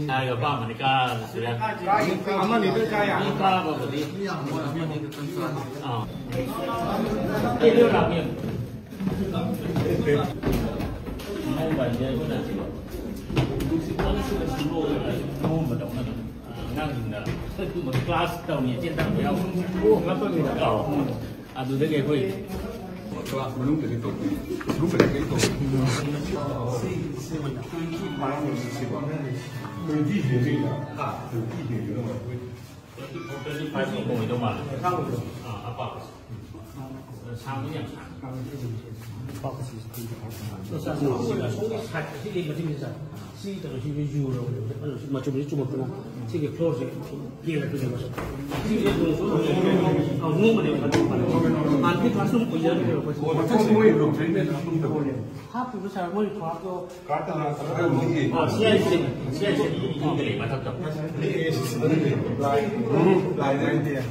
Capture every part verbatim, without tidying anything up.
ꯍꯥꯏꯔꯒ ꯑꯄꯥꯝꯕꯅꯤ ꯀꯥꯔꯁꯤꯔ? ꯑꯃꯅꯤꯗ ꯀꯥ ꯌꯥꯅꯤ꯫ ꯃꯤ ꯀꯥꯕꯕꯨꯗꯤ꯫ ꯑꯥ꯫ ꯑꯦ, ꯂꯦꯞꯄꯨ ꯂꯥꯛꯄꯤꯌꯨ꯫ ꯃꯣꯕꯥꯏꯜꯁꯦ ꯑꯩꯈꯣꯏꯅ ꯅꯨꯡꯁꯤꯠ ꯀꯟꯅ ꯁꯤꯠꯂ ꯁꯤꯠꯂꯣ ꯍꯥꯏꯔꯒ ꯅꯣꯝꯕꯗꯧꯅ ꯑꯗꯨꯝ, ꯑꯉꯥꯡꯁꯤꯡꯅ ꯀ꯭ꯂꯥꯁ ꯇꯧꯔꯤ ꯆꯦꯟꯊꯔꯛꯄ ꯌꯥꯎꯕ꯫ ꯑꯣ, ꯉꯥꯛꯇꯪꯅꯤꯗ꯫ ꯑꯥꯎ꯫ ꯑꯗꯨꯗꯒꯤ ꯑꯩꯈꯣꯏ ꯀ꯭ꯂꯥꯁ ꯃꯅꯨꯡꯗꯗꯤ ꯇꯧꯗꯦ꯫ ꯒ꯭ꯔꯨꯞꯇꯗꯤ ꯀꯩꯝ ꯇꯧꯗꯦ꯫ ꯇ꯭ꯋꯦꯟꯇꯤ ꯍꯦꯟꯒꯅꯤ꯫ ꯇ꯭ꯋꯦꯟꯇꯤ ꯍꯦꯟꯒꯅꯤ꯫ ꯇ꯭ꯋꯦꯟꯇꯤ ꯐꯣꯔ, ꯇ꯭ꯋꯦꯟꯇꯤ ꯐꯥꯏꯚ ꯀꯨꯝꯕ ꯑꯣꯏꯗꯧ ꯃꯥꯜꯂꯦ꯫ ꯑꯥ, ꯑꯄꯥꯛꯄꯁꯦ꯫ ꯁꯥꯡꯕꯗꯤ ꯌꯥꯝ ꯁꯥꯡꯉꯦ꯫ ꯑꯄꯥꯛꯄꯁꯤꯁꯨ ꯇ꯭ꯋꯦꯟꯇꯤ ꯐꯥꯏꯚ ꯀꯨꯝꯕ꯫ ꯑꯁꯣꯝꯒꯤ, ꯑꯁꯣꯝꯒꯤ ꯁꯥꯏꯠ ꯑꯁꯤꯒꯤ ꯃꯆꯤꯟꯁꯤꯗ ꯁꯤ ꯀꯩꯅꯣꯁꯤꯗ ꯌꯨꯔꯕꯅꯦꯕ꯫ ꯑꯗꯨ ꯁꯤ ꯃꯆꯨꯝꯁꯤ ꯆꯨꯝꯃꯛꯇꯅ ꯁꯤꯒꯤ ꯐ꯭ꯂꯣꯔꯁꯦ ꯀꯦꯜꯂꯛꯇꯣꯏꯅꯦꯕ꯫ ꯁꯤꯁꯦ ꯅꯣꯡ ꯆꯨꯕ ꯃꯇꯝꯗ ꯅꯣꯡꯃꯅꯦꯕ ꯊꯥꯗꯣꯛꯄ꯫ ꯍꯥꯟꯅꯗꯤ ꯀ꯭ꯂꯥꯁꯔꯨꯝ ꯑꯣꯏꯖꯔꯝꯃꯦꯕ ꯑꯩꯈꯣꯏꯁꯦ꯫ ꯃꯊꯛ ꯃꯣꯏ ꯔꯨꯝ ꯇ꯭ꯔꯤꯠꯃꯦꯟ ꯑꯗꯨꯝ ꯇꯧꯕꯅꯦ꯫ ꯍꯥꯞꯄꯤꯕ ꯁꯥꯔ ꯃꯣꯏ ꯈꯨꯍꯥꯞꯇꯣ꯫ ꯀꯥꯔꯠꯇ ꯂꯥꯛꯄ ꯈꯔ ꯃꯣꯏꯒꯤ ꯑꯥ, C I C, C I C ꯌꯨꯝꯗ ꯂꯩ ꯃꯊꯛꯇ꯫ ꯂꯥꯏ, ꯂꯥꯏ, ꯂꯥꯏ, ꯂꯥꯏ꯫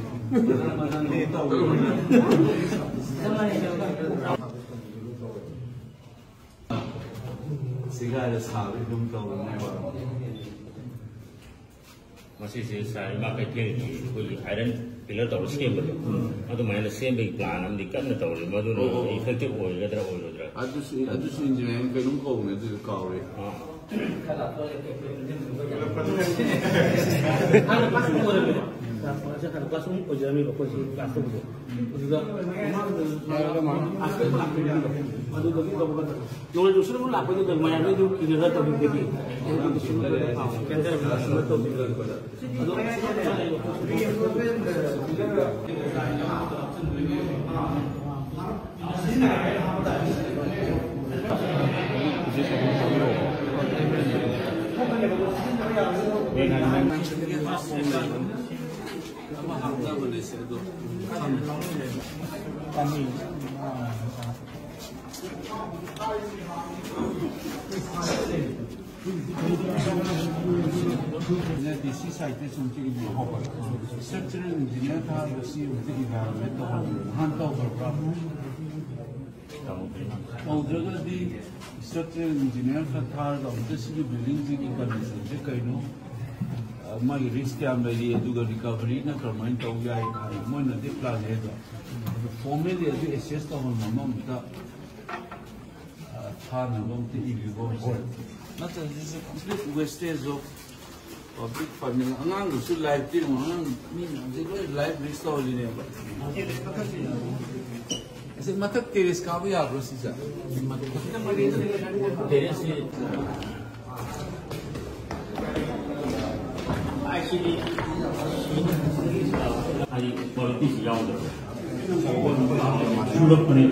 ꯁꯤꯒꯥꯏꯔ ꯁꯥꯕꯒꯤ ꯑꯗꯨꯝ ꯇꯧꯔꯅꯦꯕ꯫ ꯃꯁꯤꯁꯦ ꯁꯥꯔ ꯏꯃꯥ ꯀꯩꯊꯦꯜꯒꯤ ꯑꯩꯈꯣꯏꯒꯤ ꯑꯥꯏꯔꯟ ꯄꯤꯂꯔ ꯇꯧꯔ ꯁꯦꯝꯕꯗꯣ, ꯑꯗꯨꯃꯥꯏꯅ ꯁꯦꯝꯕꯒꯤ ꯄ꯭ꯂꯥꯟ ꯑꯃꯗꯤ ꯀꯟꯅ ꯇꯧꯔꯤ꯫ ꯃꯗꯨꯅ ꯑꯣ, ꯑꯣ, ꯑꯣ꯫ ꯏꯐꯦꯛꯇꯤꯚ ꯑꯣꯏꯒꯗ꯭ꯔꯥ ꯑꯣꯏꯔꯣꯏꯗ꯭ꯔꯥ? ꯑꯗꯨꯁꯨ, ꯑꯗꯨꯁꯨ ꯏꯟꯖꯤꯅꯤꯌꯥꯔꯤꯡ ꯀꯩꯅꯣꯝ ꯀꯧꯕꯅꯦ, ꯑꯗꯨꯗꯤ ꯀꯥꯎꯔꯦ꯫ ꯑꯥ꯫ ꯍꯥꯟꯅ ꯀ꯭ꯂꯥꯁ ꯔꯨꯝ ꯑꯣꯏꯔꯝꯃꯦꯕ꯫ ꯀ꯭ꯂꯥꯁ ꯔꯨꯝ ꯑꯣꯏꯖꯔꯝꯃꯦꯕ ꯑꯩꯈꯣꯏꯁꯤ ꯀ꯭ꯂꯥꯁ ꯇꯧꯕꯁꯦ꯫ ꯑꯗꯨꯗ ꯑꯗꯨꯗꯒꯤ ꯂꯧꯕ ꯅꯣꯡꯂꯩ ꯅꯨꯡꯁꯤꯠ ꯑꯃ ꯂꯥꯛꯄꯗꯨꯗ ꯃꯌꯥꯝꯗꯩ ꯑꯗꯨꯝ ꯏꯟꯅꯔ ꯇꯧꯈꯤꯕꯗꯒꯤ ꯑꯗꯨ ꯗꯤ ꯁꯤ ꯁꯥꯏꯠꯇ ꯁꯨꯝ ꯆꯤꯡꯕꯤꯌꯣ꯫ ꯏꯁꯇ꯭ꯔꯛꯆꯔꯦꯜ ꯏꯟꯖꯤꯅꯤꯌꯔ ꯊꯥꯔꯒ ꯁꯤ ꯑꯃꯨꯛꯇ ꯏꯚꯥꯂꯨꯑꯦꯠ ꯇꯧꯍꯟꯕꯤꯌꯨ꯫ ꯅꯍꯥꯟ ꯇꯧꯈ꯭ꯔꯕ꯭ꯔꯥ? ꯇꯧꯗ꯭ꯔꯒꯗꯤ ꯏꯁꯇ꯭ꯔꯛꯆꯔꯦꯜ ꯏꯟꯖꯤꯅꯤꯌꯥꯔ ꯈꯔ ꯊꯥꯔꯒ ꯑꯃꯨꯛꯇ ꯁꯤꯒꯤ ꯕꯤꯜꯗꯤꯡꯁꯤꯒꯤ ꯀꯟꯗꯤꯁꯟꯁꯦ ꯀꯩꯅꯣ, ꯑ, ꯃꯥꯒꯤ ꯔꯤꯁꯛ ꯀꯌꯥꯝ ꯂꯩꯔꯤ, ꯑꯗꯨꯒ ꯔꯤꯀꯚꯔꯤꯅ ꯀꯔꯝꯍꯥꯏꯅ ꯇꯧ ꯌꯥꯏ ꯍꯥꯏꯅ ꯃꯣꯏꯅꯗꯤ ꯄ꯭ꯂꯥꯟ ꯂꯩ, ꯑꯗꯣ ꯐꯣꯔꯃꯦꯜꯂꯤ ꯑꯗꯨ ꯑꯦꯁꯦꯁ ꯇꯧꯍꯟꯕ ꯑꯃ ꯑꯃꯇ, ꯑ, ꯊꯥꯅꯕ ꯑꯃꯇ ꯏꯕꯤꯕ ꯑꯃ ꯆꯪꯉꯤ꯫ ꯅꯠꯇ꯭ꯔꯗꯤ ꯁꯤ complete wastage of public funding. ꯑꯉꯥꯡꯗꯨꯁꯨ ꯂꯥꯏꯐ ꯄꯤꯔꯝꯃꯣ, ꯑꯉꯥꯡ ꯃꯤ ꯃꯌꯥꯝꯁꯦ ꯂꯣꯏ ꯂꯥꯏꯐ ꯔꯤꯁꯛ ꯇꯧꯍꯜꯂꯤꯅꯦꯕ꯫ ꯑꯁꯤ ꯃꯊꯛ ꯇꯦꯔꯦꯁ ꯀꯥꯕ ꯌꯥꯕ꯭ꯔꯣ ꯁꯤꯁꯦ? ꯇꯦꯔꯦꯁꯁꯤ ꯑꯥꯏꯁꯤꯗꯤ ꯍꯥꯏꯗꯤ ꯀ꯭ꯋꯥꯂꯤꯇꯤꯁꯤ ꯌꯥꯎꯗꯕ꯫ ꯆꯨꯔꯛꯄꯅꯦ꯫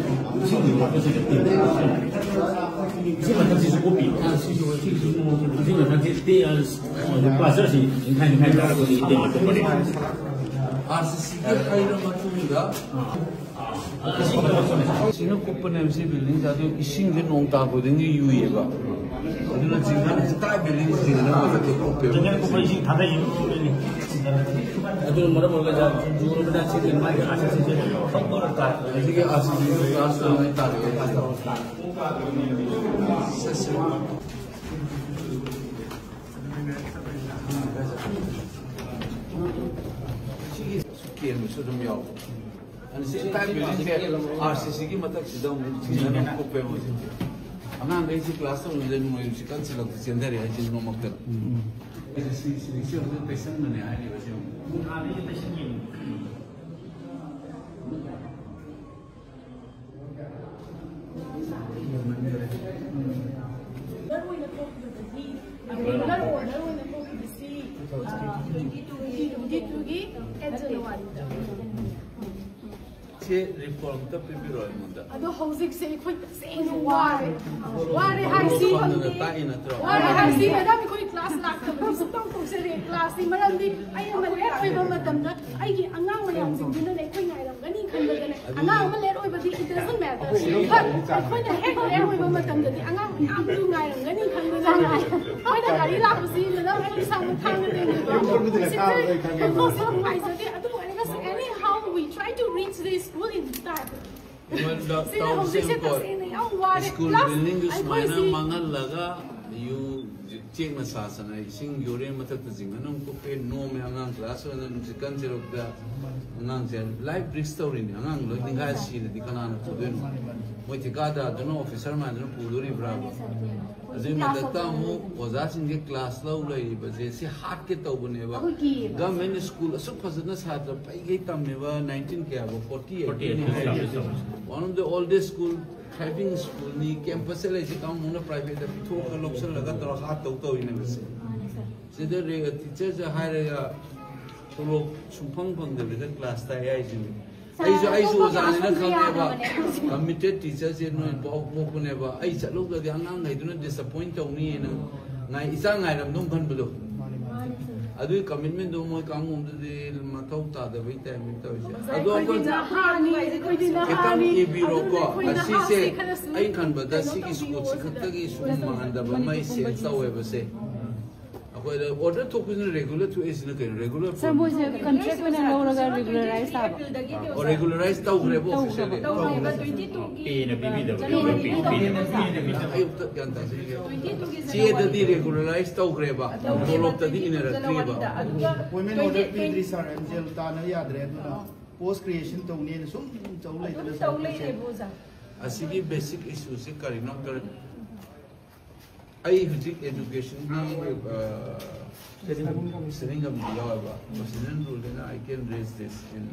ꯏꯁꯤꯡꯗꯤ ꯋꯥꯠꯄꯁꯦ ꯅꯠꯇꯦ꯫ ꯁꯤ ꯃꯊꯛꯁꯤꯁꯨ ꯀꯨꯞꯄꯤ꯫ ꯁꯤ ꯃꯊꯛꯁꯤ ꯇꯦ-, ꯑ, ꯄ꯭ꯂꯥꯁꯇꯔꯁꯤ ꯅꯤꯡꯈꯥꯏ ꯅꯤꯡꯈꯥꯏ ꯇꯥꯔꯛꯄꯗꯤ ꯇꯦꯛꯂꯛꯄꯅꯦ꯫ ꯑꯥꯔ ꯁꯤ ꯁꯤꯒꯤ ꯍꯩꯔ ꯃꯇꯨꯡꯗ ꯑꯁꯤꯅ ꯀꯨꯞꯄꯅꯦꯕ ꯁꯤ ꯕꯤꯜꯗꯤꯡꯁꯦ, ꯑꯗꯨ ꯏꯁꯤꯡꯁꯦ ꯅꯣꯡ ꯇꯥꯕ ꯈꯨꯗꯤꯡꯒꯤ ꯌꯨꯏꯌꯦꯕ꯫ ꯑꯗꯨꯅ ꯆꯤꯡꯅ ꯇꯥꯏ ꯕꯤꯜꯗꯤꯡ ꯆꯤꯡꯅ ꯃꯊꯛꯇ ꯀꯨꯞꯄꯦꯕ꯫ ꯆꯤꯡꯅ ꯀꯨꯞꯄ ꯏꯁꯤꯡ ꯊꯥꯗꯩ꯫ ꯑꯗꯨꯅ ꯃꯔꯝ ꯑꯣꯏꯔꯒ ꯌꯨꯔꯕꯗ ꯁꯤꯗꯤ ꯃꯥꯒꯤ ꯑꯥꯔ ꯁꯤ ꯁꯤꯁꯦ ꯇꯧꯕ ꯇꯥꯔꯦ꯫ ꯑꯁꯤꯒꯤ ꯑꯥꯔ ꯁꯤ ꯁꯤ ꯀ꯭ꯂꯥꯁ ꯇꯧꯔꯒ ꯇꯥꯔꯛꯑꯦ꯫ ꯁꯦ, ꯁꯦ꯫ ꯁꯤꯒꯤ ꯀꯦꯟꯕꯁꯨ ꯑꯗꯨꯝ ꯌꯥꯎꯕ꯫ ꯑꯗꯨꯅ ꯁꯤ ꯇꯥꯏꯞ ꯕꯤꯜꯗꯤꯡꯁꯦ ꯑꯥꯔ ꯁꯤ ꯁꯤꯒꯤ ꯃꯊꯛꯁꯤꯗ ꯑꯃꯨꯛ ꯊꯤꯅꯅ ꯀꯨꯞꯄꯦꯕ ꯍꯧꯖꯤꯛꯇꯤ꯫ ꯑꯉꯥꯡꯈꯩꯁꯤ ꯀ꯭ꯂꯥꯁ ꯇꯧꯕꯗ ꯅꯣꯏ ꯍꯧꯖꯤꯛꯀꯥꯟ ꯆꯤꯜꯂꯛꯇ ꯆꯦꯟꯊꯔꯦ ꯍꯥꯏꯁꯤ ꯅꯣꯡꯃꯛꯇꯅ꯫ ꯁꯤ, ꯁꯤ, ꯁꯤ ꯍꯧꯖꯤꯛ ꯇꯩꯁꯟꯕꯅꯦ ꯍꯥꯏꯔꯤꯕꯁꯦ ꯑꯃꯨꯛ꯫ ꯃꯔꯨꯑꯣꯏꯅ ꯊꯣꯛꯈꯤꯕꯗꯗꯤ, ꯃꯔꯨ-, ꯃꯔꯨꯑꯣꯏꯅ ꯊꯣꯛꯈꯤꯕꯁꯤ, ꯑ, twenty twenty-two ꯒꯤ eight January ꯗ꯫ ꯁꯤ ꯔꯤꯄꯣꯔꯠ ꯑꯝꯇ ꯄꯤꯕꯤꯔꯣ ꯑꯩꯉꯣꯟꯗ꯫ ꯑꯗꯣ ꯍꯧꯖꯤꯛꯁꯦ ꯑꯩꯈꯣꯏ ꯇꯁꯦꯡꯅ ꯋꯥꯔꯦ꯫ ꯋꯥꯔꯦ ꯍꯥꯏꯁꯤ, ꯐꯝꯗꯨꯅ ꯇꯥꯛꯏ ꯅꯠꯇ꯭ꯔꯣ? ꯋꯥꯔꯦ ꯍꯥꯏꯁꯤ, ꯃꯦꯗꯥꯝ, ꯑꯩꯈꯣꯏ ꯀ꯭ꯂꯥꯁ ꯂꯥꯛꯇꯕꯗꯤ ꯁꯨꯡꯇꯧ ꯇꯧꯖꯔꯦ꯫ ꯀ꯭ꯂꯥꯁꯁꯤ ꯃꯔꯝꯗꯤ ꯑꯩ ꯑꯃ ꯂꯦꯞ ꯑꯣꯏꯕ ꯃꯇꯝꯗ ꯑꯩꯒꯤ ꯑꯉꯥꯡ ꯃꯌꯥꯝꯁꯤꯡꯗꯨꯅꯅꯦ ꯑꯩꯈꯣꯏ ꯉꯥꯏꯔꯝꯒꯅꯤ ꯈꯟꯕꯗꯅꯦ꯫ ꯑꯉꯥꯡ ꯑꯃ ꯂꯦꯠ ꯑꯣꯏꯕꯗꯤ it doesn't matter꯫ But ꯑꯩꯈꯣꯏꯅ ꯍꯦꯛ ꯂꯦꯠ ꯑꯣꯏꯕ ꯃꯇꯝꯗꯗꯤ ꯑꯉꯥꯡ ꯃꯌꯥꯝꯗꯨ ꯉꯥꯏꯔꯝꯒꯅꯤ ꯈꯟꯕꯗꯅꯦ꯫ ꯑꯩꯈꯣꯏꯅ ꯒꯥꯔꯤ ꯂꯥꯛꯄꯁꯤ ꯃꯦꯗꯥꯝ ꯑꯩ ꯏꯁꯥꯃꯛ ꯊꯥꯡꯅ ꯂꯦꯡꯉꯦꯕ꯫ ꯁꯤ ꯈꯔ ꯈꯪꯗꯣꯛꯁꯤ ꯅꯨꯡꯉꯥꯏꯖꯗꯦ꯫ ꯑꯗꯨ ꯑꯣꯏꯔꯒꯁꯨ anyhow we try to reach the school in time꯫ ꯁꯤꯅ ꯍꯧꯖꯤꯛꯁꯦ ꯇꯁꯦꯡꯅ ꯌꯥꯝ ꯋꯥꯔꯦ꯫ ꯁ꯭ꯀꯨꯜ ꯕꯤꯜꯗꯤꯡꯗꯨ ꯁꯨꯃꯥꯏꯅ ꯃꯥꯡꯍꯜꯂꯒ ꯌꯨ ꯆꯦꯛꯅ ꯁꯥꯁꯅ ꯏꯁꯤꯡ ꯌꯨꯔꯦꯟ ꯃꯊꯛꯇ ꯆꯤꯡꯉꯅ ꯑꯃꯨꯛ ꯀꯨꯞꯄꯦ, ꯅꯣꯝꯃꯦ, ꯑꯉꯥꯡ ꯀ꯭ꯂꯥꯁ ꯑꯣꯏꯅ ꯅꯨꯡꯁꯤꯠ ꯀꯟ ꯆꯦꯜꯂꯛꯄꯗ ꯑꯉꯥꯡꯁꯦ ꯂꯥꯏꯐ ꯔꯤꯁꯛ ꯇꯧꯔꯤꯅꯤ꯫ ꯑꯉꯥꯡ ꯂꯣꯏ ꯅꯤꯡꯈꯥꯏ ꯁꯤꯔꯗꯤ ꯀꯅꯥꯅ ꯄꯨꯗꯣꯏꯅꯣ? ꯃꯣꯏ ꯊꯤꯀꯥꯗꯥꯔꯗꯨꯅ, ꯑꯣꯐꯤꯁꯔ ꯃꯌꯥꯝꯗꯨꯅ ꯄꯨꯗꯣꯔꯤꯕ꯭ꯔꯥ? ꯑꯗꯨꯒꯤ ꯃꯊꯛꯇ ꯑꯃꯨꯛ ꯑꯣꯖꯥꯁꯤꯡꯁꯦ ꯀ꯭ꯂꯥꯁ ꯂꯧ ꯂꯩꯔꯤꯕꯁꯦ ꯁꯤ ꯍꯥꯠꯀꯦ ꯇꯧꯕꯅꯦꯕ꯫ ꯒꯚꯔꯟꯃꯦꯟꯠ ꯁ꯭ꯀꯨꯜ ꯑꯁꯨꯛ ꯐꯖꯅ ꯁꯥꯇ꯭ꯔ ꯄꯩꯈꯩ ꯇꯝꯃꯦꯕ, ꯅꯥꯏꯟꯇꯤꯟ ꯀꯌꯥꯕ? ꯐꯣꯔꯇꯤ ꯑꯩꯠꯅꯤ ꯍꯥꯏ꯫ One of the oldest school, thriving schoolꯅꯤ꯫ ꯀꯦꯝꯄꯁꯇ ꯂꯩꯁꯦ ꯀꯥꯡꯕꯨꯅ ꯄ꯭ꯔꯥꯏꯚꯦꯠꯇ ꯄꯤꯊꯣꯛꯑꯒ ꯂꯧꯁꯤꯜꯂꯒ ꯇꯧꯔꯒ ꯍꯥꯠꯇꯧ ꯇꯧꯔꯤꯅꯦꯕ ꯁꯦ꯫ ꯁꯤꯗ ꯔꯦ-, ꯇꯤꯆꯔꯁꯦ ꯍꯥꯏꯔꯒ ꯇꯣꯂꯣꯞ ꯁꯨꯡꯐꯪ ꯐꯪꯗꯕꯤꯗ ꯀ꯭ꯂꯥꯁ ꯇꯥꯛꯑꯦ ꯍꯥꯏꯁꯤꯅꯤ꯫ ꯑꯩꯁꯨ, ꯑꯩꯁꯨ ꯑꯣꯖꯥꯅꯤꯅ ꯈꯪꯉꯦꯕ꯫ ꯀꯃꯤꯇꯦꯠ ꯇꯤꯆꯔꯁꯦ ꯅꯣꯏ ꯄꯥꯎ ꯄꯣꯛꯄꯅꯦꯕ꯫ ꯑꯩ ꯆꯠꯍꯧꯗ꯭ꯔꯗꯤ ꯑꯉꯥꯡꯈꯩꯗꯨꯅ ꯗꯤꯁꯑꯄꯣꯏꯟ ꯇꯧꯅꯤꯅ ꯉꯥꯏ-, ꯏꯆꯥ ꯉꯥꯏꯔꯝꯗꯧ ꯈꯟꯕꯗꯣ꯫ ꯑꯗꯨꯒꯤ ꯀꯃꯤꯠꯃꯦꯟꯗꯣ ꯃꯣꯏ ꯀꯥꯡꯕꯨꯗꯨꯗꯤ ꯃꯊꯧ ꯇꯥꯗꯕꯩ ꯇꯥꯏꯞꯅꯤ ꯇꯧꯔꯤꯁꯦ꯫ ꯑꯗꯣ ꯑꯩꯈꯣꯏ ꯅꯍꯥꯅꯤ, ꯑꯩꯈꯣꯏꯗꯤ ꯈꯤꯇꯪ ꯅꯍꯥꯅꯤ꯫ ꯏꯕꯤꯔꯣꯀꯣ꯫ ꯑꯗꯨꯅ ꯑꯩꯈꯣꯏ ꯑꯁꯤꯁꯦ ꯅꯍꯥꯁꯤ ꯈꯔꯁꯨ ꯑꯩ ꯈꯟꯕꯗ ꯀꯩꯅꯣ ꯁꯤꯒꯤ ꯇꯧꯕꯤꯌꯣ ꯁ꯭ꯀꯨꯜꯁꯤ ꯁꯤꯗ꯫ ꯈꯛꯇꯒꯤ ꯁꯨꯝ ꯃꯥꯟꯗꯕ ꯑꯃ ꯑꯩ ꯁꯦꯟꯁ ꯇꯧꯋꯦꯕꯁꯦ꯫ ꯑꯩꯈꯣꯏꯗ ꯑꯣꯔꯗꯔ ꯊꯣꯛꯄꯁꯤꯅ ꯔꯦꯒꯨꯂꯔ ꯊꯣꯛꯏꯁꯤꯅ ꯀꯩꯅꯣ? ꯔꯦꯒꯨꯂꯔ ꯁꯥꯔ, ꯃꯣꯏꯁꯦ ꯀꯟꯇ꯭ꯔꯦꯛ ꯑꯣꯏꯅ ꯂꯧꯔꯒ ꯔꯤꯒꯨꯂꯔꯥꯏꯁ ꯇꯥꯕ? ꯑꯣ, ꯔꯦꯒꯨꯂꯔꯥꯏꯁ ꯇꯧꯈ꯭ꯔꯦꯕ ꯑꯣꯐꯤꯁꯤꯌꯦꯜꯂꯤ? ꯇꯧꯈ꯭ꯔꯦꯕ, ꯇ꯭ꯋꯦꯟꯇꯤ ꯇꯨꯒꯤ ꯑꯩ ꯑꯌꯨꯛꯇ ꯒ꯭ꯌꯥꯟ ꯇꯥꯖꯩꯌꯦ꯫ ꯆꯦꯗꯗꯤ ꯔꯦꯒꯨꯂꯔꯥꯏꯁ ꯇꯧꯈ꯭ꯔꯦꯕ, ꯇꯣꯂꯣꯞꯇꯗꯤ ꯏꯅꯔꯛꯇ꯭ꯔꯤꯕ꯫ ꯑꯗꯨꯒ ꯑꯦꯄꯣꯏꯟꯃꯦꯟ ꯑꯣꯔꯗꯔ ꯄꯤꯗ꯭ꯔꯤ ꯁꯥꯔ, ꯑꯦꯟꯖꯦꯜ ꯇꯥꯟꯅ ꯌꯥꯗ꯭ꯔꯦ꯫ ꯑꯗꯨꯅ ꯄꯣꯁ ꯀ꯭ꯔꯤꯌꯦꯁꯟ ꯇꯧꯅꯦꯅ ꯁꯨꯝ ꯇꯧ ꯂꯩꯗꯅ ꯑꯗꯨꯝ ꯁꯥꯔ, ꯇꯧ ꯃꯣꯏꯁꯦ ꯂꯩꯔꯦꯕ ꯑꯣꯖꯥ꯫ ꯑꯁꯤꯒꯤ ꯕꯦꯁꯤꯛ ꯏꯁꯨꯁꯦ ꯀꯔꯤꯅꯣ? ꯑꯩ ꯍꯧꯖꯤꯛ ꯑꯦꯖꯨꯀꯦꯁꯟꯒꯤ, ꯑ, ꯁꯦꯔꯤꯡꯒꯝꯗꯤ ꯌꯥꯎꯋꯦꯕ꯫ President rule ꯅꯤꯅ I can raise this in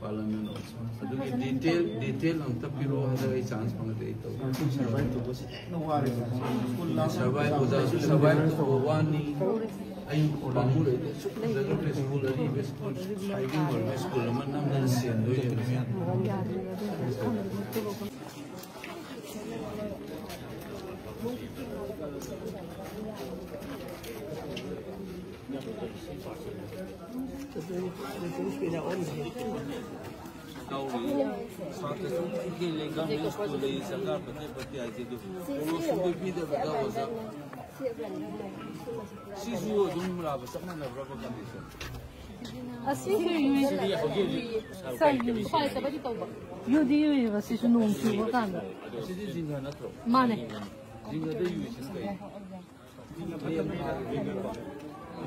parliament also. ꯑꯗꯨꯒꯤ ꯗꯤꯇꯦꯜ, ꯗꯤꯇꯦꯜ ꯑꯝꯇ ꯄꯤꯔꯛꯑꯣ, ꯍꯟꯗꯛ ꯑꯩ ꯆꯥꯟꯁ ꯐꯪꯉꯗꯤ ꯑꯩ ꯇꯧꯒꯦ꯫ ꯁꯔꯚꯥꯏꯚ ꯇꯧꯕꯁꯤ ꯌꯥꯝꯅ ꯋꯥꯔꯦꯕ꯫ ꯁ꯭ꯀꯨꯜ ꯂꯥꯛꯄ ꯁꯔꯚꯥꯏꯚ, ꯑꯣꯖꯥꯁꯨ ꯁꯔꯚꯥꯏꯚ ꯇꯧꯕ ꯋꯥꯅꯤ꯫ ꯑꯩ ꯄꯥꯝꯃꯨꯔꯦ꯫ ꯁꯨꯝ ꯐꯖꯈ꯭ꯔꯦ ꯁ꯭ꯀꯨꯜ ꯑꯔꯤꯕ ꯁ꯭ꯀꯨꯜ, ꯁ꯭ꯋꯥꯏꯒꯤ ꯑꯣꯏꯕ ꯁ꯭ꯀꯨꯜ ꯑꯃ ꯅꯝꯗꯅ ꯁꯦꯟꯗꯣꯏꯅꯦꯕ꯫ ꯇꯧꯔꯤ꯫ ꯁꯥꯇ꯭ꯔꯁꯨ ꯄꯤꯛꯍꯦꯜꯂꯦ, ꯒꯚꯔꯟꯃꯦꯟꯠ ꯁ꯭ꯀꯨꯜ ꯂꯩ, ꯁꯔꯀꯥꯔ ꯐꯠꯇꯦ ꯐꯠꯇꯦ ꯍꯥꯏꯁꯦ, ꯑꯗꯨ ꯇꯣꯂꯣꯞꯁꯨ ꯂꯣꯏ ꯄꯤꯗꯕꯗ ꯑꯣꯖꯥ꯫ ꯁꯤꯁꯨ ꯑꯗꯨꯝ ꯂꯥꯛꯄ ꯆꯞ ꯃꯥꯟꯅꯕ꯭ꯔꯕ ꯀꯟꯗꯤꯁꯟ? ꯑꯁꯤꯁꯨ ꯌꯨꯏ꯫ ꯁꯥꯏ ꯌꯨꯏ꯫ ꯈ꯭ꯋꯥꯏ ꯇꯕꯗꯤ ꯇꯧꯕ꯫ ꯌꯨꯗꯤ ꯌꯨꯏꯕ ꯁꯤꯁꯨ ꯅꯣꯡ ꯆꯨꯕ ꯀꯥꯟꯗ꯫ ꯃꯥꯅꯦ꯫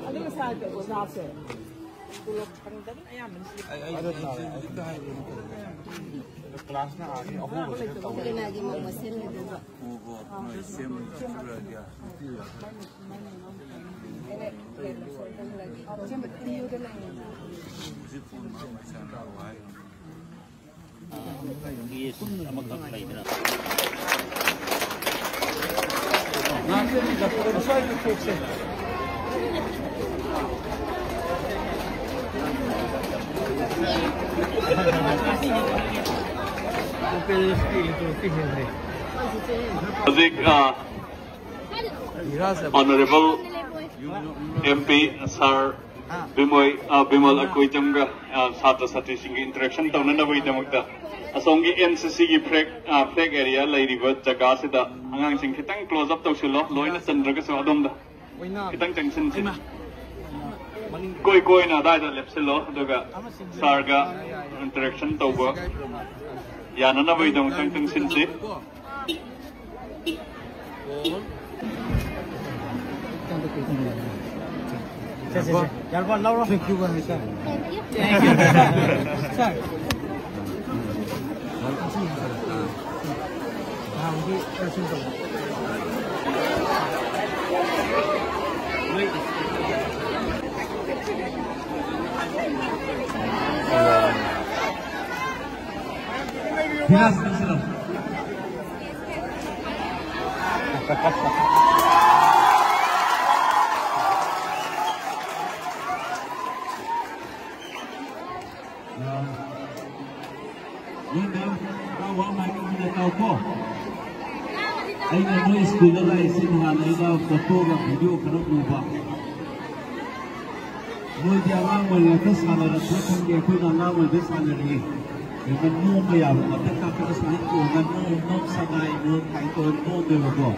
ꯑꯗꯨꯒ ꯁꯥꯔ ꯑꯣꯖꯥꯁꯦ ꯇꯣꯂꯣꯞ ꯐꯪꯗꯕꯅ ꯑꯌꯥꯝꯕꯅ ꯁꯤ꯫ ꯀ꯭ꯂꯥꯁꯅ ꯑꯥꯒꯤ ꯑꯍꯣꯡꯕꯁꯤꯗ ꯇꯧꯋꯦ꯫ ꯀꯩꯅꯥꯒꯤ ꯃꯧ ꯃꯁꯦꯟ ꯑꯣꯏꯗꯣꯏꯕ꯫ ꯑꯣ, ꯑꯣ, ꯃꯣꯏ ꯁꯦꯝ ꯁꯦꯝꯕꯤꯔꯛꯑꯒꯦ꯫ ꯍꯧꯖꯤꯛ ꯐꯣꯟ ꯃꯔꯛ ꯃꯔꯛ ꯁꯥꯟꯅꯔꯣ ꯍꯥꯏ꯫ ꯑꯃꯈꯛ ꯂꯩꯗꯅ꯫ ꯍꯧꯖꯤꯛ, ꯑ, Honorable M P Sir ꯕꯤꯃꯣꯏ, ꯑ, ꯕꯤꯃꯜ ꯑꯀꯣꯏꯖꯝꯒ, ꯑ, ꯁꯥꯇ꯭ꯔ ꯁꯥꯇ꯭ꯔꯤꯁꯤꯡꯒꯤ interaction ꯇꯧꯅꯅꯕꯒꯤꯗꯃꯛꯇ ꯑꯁꯣꯝꯒꯤ N C C ꯒꯤ flag, ꯑ, flag area ꯂꯩꯔꯤꯕ ꯖꯒꯥꯁꯤꯗ ꯑꯉꯥꯡꯁꯤꯡ ꯈꯤꯇꯪ close up ꯇꯧꯁꯤꯜꯂꯣ, ꯂꯣꯏꯅ ꯆꯟꯗ꯭ꯔꯒꯁꯨ ꯑꯗꯣꯝꯗ ꯈꯤꯇꯪ ꯆꯪꯁꯤꯟꯁꯤ꯫ ꯀꯣꯏ ꯀꯣꯏꯅ ꯑꯗꯥꯏꯗ ꯂꯦꯞꯁꯤꯜꯂꯣ, ꯑꯗꯨꯒ sir ꯒ interaction ꯇꯧꯕ ꯌꯥꯅꯅꯕꯒꯤꯗꯃꯛꯇ ꯆꯪꯁꯤꯟꯁꯤ꯫ ꯁꯦ, ꯁꯦ, ꯁꯦ꯫ ꯌꯥꯔꯕ? ꯂꯧꯔꯣ꯫ Thank you, sir. Thank you, sir. Sir. ꯅꯣꯏ ꯃꯌꯥꯝ ꯈꯔ ꯋꯥ ꯃꯥꯏ ꯀꯟꯅ ꯇꯥꯎꯀꯣ꯫ ꯑꯩꯅ ꯅꯣꯏ ꯁ꯭ꯀꯨꯜꯗ ꯂꯥꯛꯏꯁꯤ ꯅꯍꯥꯟ ꯑꯩꯅ ꯐꯣꯇꯣꯒ ꯚꯤꯗꯤꯑꯣ ꯈꯔ ꯎꯕ꯫ ꯅꯣꯏꯗꯤ ꯑꯉꯥꯡ ꯑꯣꯏꯔꯤꯉꯩꯗ ꯁꯥꯟꯅꯔꯛꯄ꯭ꯔꯥ ꯈꯪꯗꯦ, ꯑꯩꯈꯣꯏꯅ ꯑꯉꯥꯡ ꯑꯣꯏꯕ ꯁꯥꯟꯅꯔꯛꯏ꯫ ꯉꯥꯅꯨ ꯑꯃ ꯌꯥꯕ ꯃꯊꯛ ꯀꯥꯈꯠꯂ ꯁꯨꯃꯥꯏꯅ ꯇꯣꯡꯉꯒ ꯅꯣꯝ ꯅꯣꯝ ꯁꯉꯥꯏ ꯅꯣꯝ ꯀꯥꯏꯅ ꯇꯧꯔ ꯅꯣꯝꯃꯦꯕꯀꯣ꯫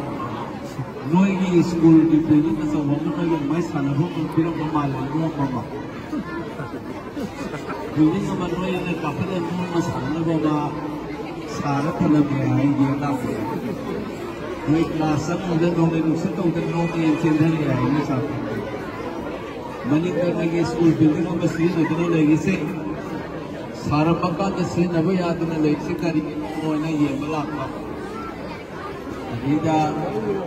ꯅꯣꯏꯒꯤ ꯁ꯭ꯀꯨꯜꯒꯤ building ꯑꯆꯧꯕ ꯑꯃ ꯅꯣꯏꯒꯤ ꯑꯗꯨꯃꯥꯏꯅ ꯁꯥꯟꯅꯐꯝ ꯑꯃ ꯄꯤꯔꯝꯕ ꯃꯥꯜꯂꯦ, ꯅꯣꯝꯕ ꯑꯃ꯫ ꯕꯤꯜꯗꯤꯡ ꯑꯃ ꯅꯣꯏꯅ ꯀꯥꯈꯠꯂ ꯅꯣꯡꯃ ꯁꯥꯟꯅꯅꯕ ꯑꯃ ꯁꯥꯔ ꯊꯝꯂꯝꯃꯦ ꯍꯥꯏꯗꯤ ꯇꯥꯛꯄꯤꯔꯦ꯫ ꯅꯣꯏ ꯀ꯭ꯂꯥꯁ ꯆꯪꯕꯗ ꯅꯣꯡꯂꯩ ꯅꯨꯡꯁꯤꯠ ꯇꯧꯗꯅ ꯅꯣꯡꯃ ꯌꯦꯟ ꯆꯦꯟꯊꯔꯛꯑꯦ ꯍꯥꯏꯅ ꯁꯥꯔ꯫ ꯃꯅꯤꯡꯗ ꯅꯣꯏꯒꯤ ꯁ꯭ꯀꯨꯜ ꯕꯤꯜꯗꯤꯡ ꯑꯃ ꯁꯤꯖꯤꯟꯅꯗꯨꯅ ꯂꯩꯔꯤꯁꯦ, ꯁꯥꯔꯝꯕ ꯀꯥꯟꯗ ꯁꯤꯖꯤꯟꯅꯕ ꯌꯥꯗꯅ ꯂꯩꯔꯤꯁꯦ ꯀꯔꯤꯒꯤꯅꯣ ꯍꯥꯏꯅ ꯌꯦꯡꯕ ꯂꯥꯛꯄ꯫ ꯑꯗꯩꯗ